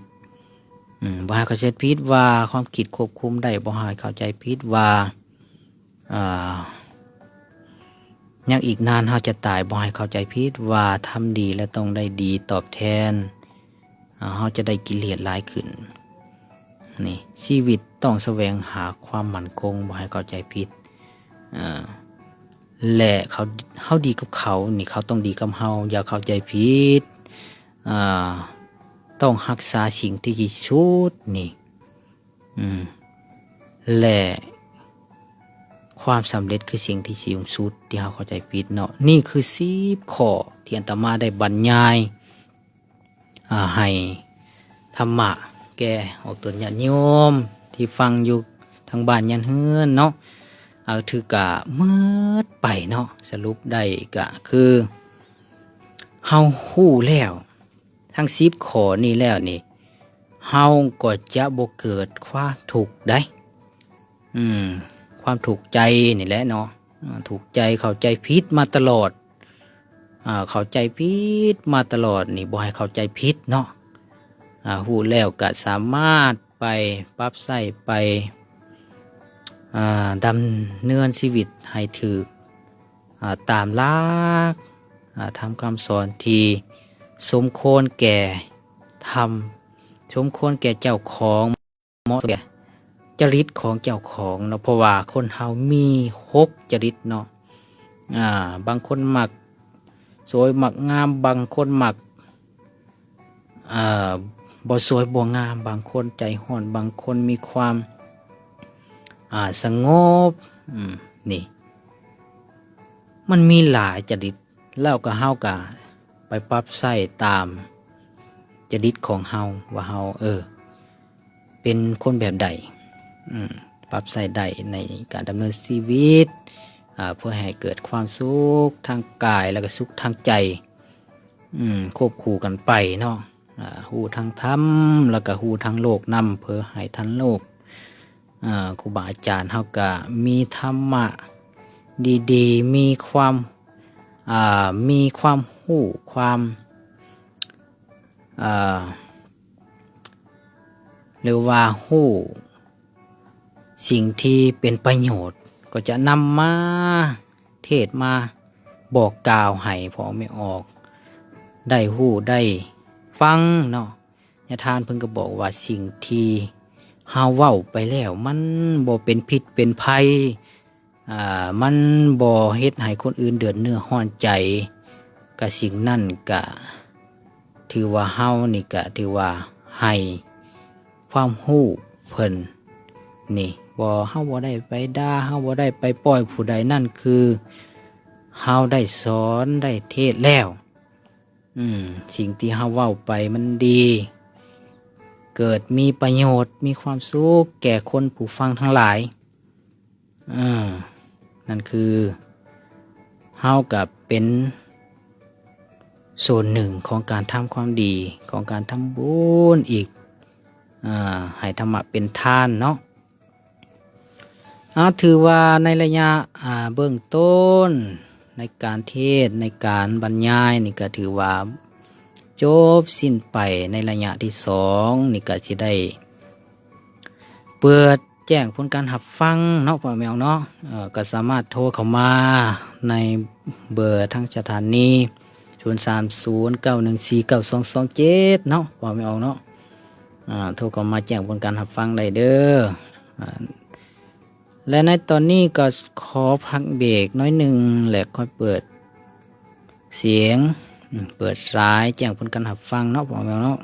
ອືມ ບໍ່ໃຫ້ເຂົ້າໃຈຜິດວ່າຄວາມຄິດຄວບຄຸມໄດ້, ບໍ່ໃຫ້ເຂົ້າໃຈຜິດວ່າ ອາ ຍັງອີກນານເຮົາຈະຕາຍ. ບໍ່ໃຫ້ເຂົ້າໃຈຜິດວ່າທຳດີແລ້ວຕ້ອງໄດ້ດີຕອບແທນ. ເຮົາຈະໄດ້ກິເລດຫຼາຍຂຶ້ນ. ນີ້ ຊີວິດຕ້ອງສະແຫວງຫາຄວາມໝັ້ນຄົງ, ບໍ່ໃຫ້ເຂົ້າໃຈຜິດ. ເອີ ແລະ ເຂົາ ເຮົາດີກັບເຂົານີ້ ເຂົາຕ້ອງດີກັບເຮົາ. ຢ່າເຂົ້າໃຈຜິດ. ເອີ ຕ້ອງຮັກສາສິ່ງທີ່ດີທີ່ສຸດນີ້. ອືມ ແລະ ຄວາມສຳເລັດຄືສິ່ງທີ່ສູງສຸດ ທີ່ເຮົາເຂົ້າໃຈຜິດເນາະ. ນີ້ຄືສິບຂໍ້ທີ່ອາດຕະມາໄດ້ບັນຍາຍ ອາ ໃຫ້ທຳມະແກ່ອອກຕົນຍາດໂຍມທີ່ຟັງຢູ່ທາງບ້ານຍານເຮືອນເນາະ. ອາ ຖືກະໝົດໄປເນາະ. ສະຫຼຸບໄດ້ກະຄື ເຮົາຮູ້ແລ້ວທັງສິບຂໍ້ນີ້ແລ້ວນີ້ ເຮົາກໍຈະບໍ່ເກີດຄວາມທຸກໃດ. ອືມ ຄວາມທຸກໃຈນີ້ແຫຼະເນາະ. ອາ ທຸກໃຈ ເຂົ້າໃຈຜິດມາຕະຫຼອດ. ອາ ເຂົ້າໃຈຜິດມາຕະຫຼອດນີ້ ບໍ່ໃຫ້ເຂົ້າໃຈຜິດເນາະ. ອາ ຮູ້ແລ້ວກະສາມາດໄປປັບໃຊ້ ໄປ ອາ ດຳເນີນຊີວິດໃຫ້ຖືກ ອາ ຕາມຫຼັກ ອາ ທຳຄຳສອນທີ່ສົມຄວນແກ່ທຳ ສົມຄວນແก่ເຈົ້າຂອງ ເໝາະແກ່ຈະລິດຂອງເຈົ້າຂອງເນາະ. ເພາະວ່າຄົນເຮົາມີຫົກຈະລິດເນາະ. ອາ ບາງຄົນມັກສວຍມັກງາມ, ບາງຄົນມັກ ເອີ ບໍ່ສວຍບໍ່ງາມ, ບາງຄົນໃຈຮ້ອນ, ບາງຄົນມີຄວາມ ອາ ສະຫງົບ. ອືມ ນີ້ ມັນມີຫຼາຍຈະລິດ. ແລ້ວກໍເຮົາກໍ ໄປປັບໃຊ້ຕາມຈະລິດຂອງເຮົາ ວ່າເຮົາ ເອີ ເປັນຄົນແບບໃດ ອືມ ປັບໃຊ້ໄດ້ໃນການດຳເນີນຊີວິດ ອາ ເພື່ອໃຫ້ເກີດຄວາມສຸກທາງກາຍ ແລ້ວກໍສຸກທາງໃຈ ອືມ ຄວບຄູ່ກັນໄປເນາະ ອາ ຮູ້ທັງທຳ ແລ້ວກໍຮູ້ທັງໂລກນຳ ເພື່ອໃຫ້ທັນໂລກ. ອາ ຄູບາອາຈານເຮົາກະມີທຳມະດີໆ ມີຄວາມ ອາ ມີຄວາມຮູ້ ຄວາມ ອາ ຫຼືວ່າຮູ້ສິ່ງທີ່ເປັນປະໂຫຍດ ກໍຈະນຳມາເທດ ມາບອກກ່າວໃຫ້ພໍ່ແມ່ອອກໄດ້ຮູ້ໄດ້ຟັງເນາະ. ຍາທ່ານເພິ່ນກໍບອກວ່າ ສິ່ງທີ່ເຮົາເວົ້າໄປແລ້ວ ມັນບໍ່ເປັນພິດເປັນໄພ ອາ ມັນບໍ່ເຮັດໃຫ້ຄົນອື່ນເດືອດເນື້ອຮ້ອນໃຈ ກະສິ່ງນັ້ນກະຖືວ່າເຮົານີ້ກະຖືວ່າໃຫ້ຄວາມຮູ້ເພິ່ນນີ້ ບໍ່ ເຮົາບໍ່ໄດ້ໄປດ່າ ເຮົາບໍ່ໄດ້ໄປປ້ອຍຜູ້ໃດ ນັ້ນຄືເຮົາໄດ້ສອນໄດ້ເທດແລ້ວ. ອືມ ສິ່ງທີ່ເຮົາເວົ້າໄປມັນດີ ເກີດມີປະໂຫຍດ ມີຄວາມສຸກແກ່ຄົນຜູ້ຟັງທັງຫຼາຍ ເອີ ນັ້ນຄືເຮົາກໍເປັນສ່ວນໜຶ່ງຂອງການທຳຄວາມດີ ຂອງການທຳບຸນອີກ ເອີ ໃຫ້ທຳມະເປັນທານເນາະ. ອາ ຖືວ່າໃນໄລຍະ ອາ ເບື້ອງຕົ້ນ ໃນການເທດ ໃນການບັນຍາຍນີ້ ກໍຖືວ່າຈົບສິ້ນໄປ. ໃນໄລຍະທີສອງນີ້ ກໍຊິໄດ້ເປີດແຈ້ງຜົນການຮັບຟັງເນາະ ພໍ່ແມ່ອອກເນາະ. ເອີ ກໍສາມາດໂທເຂົ້າມາໃນເບີທາງສະຖານີ ສູນສາມສູນ ເກົ້າໜຶ່ງສີ່ ເກົ້າສອງສອງເຈັດ ເນາະ ພໍ່ແມ່ອອກເນາະ. ອາ ໂທເຂົ້າມາແຈ້ງຜົນການຮັບຟັງໄດ້ເດີ. ອາ ແລະ ໃນຕອນນີ້ກໍຂໍພັກເບຣກໜ້ອຍໜຶ່ງ ແລະ ຄ່ອຍເປີດສຽງ ເປີດສາຍແຈ້ງຜົນການຮັບຟັງເນາະ ພໍ່ແມ່ອອກເນາະ.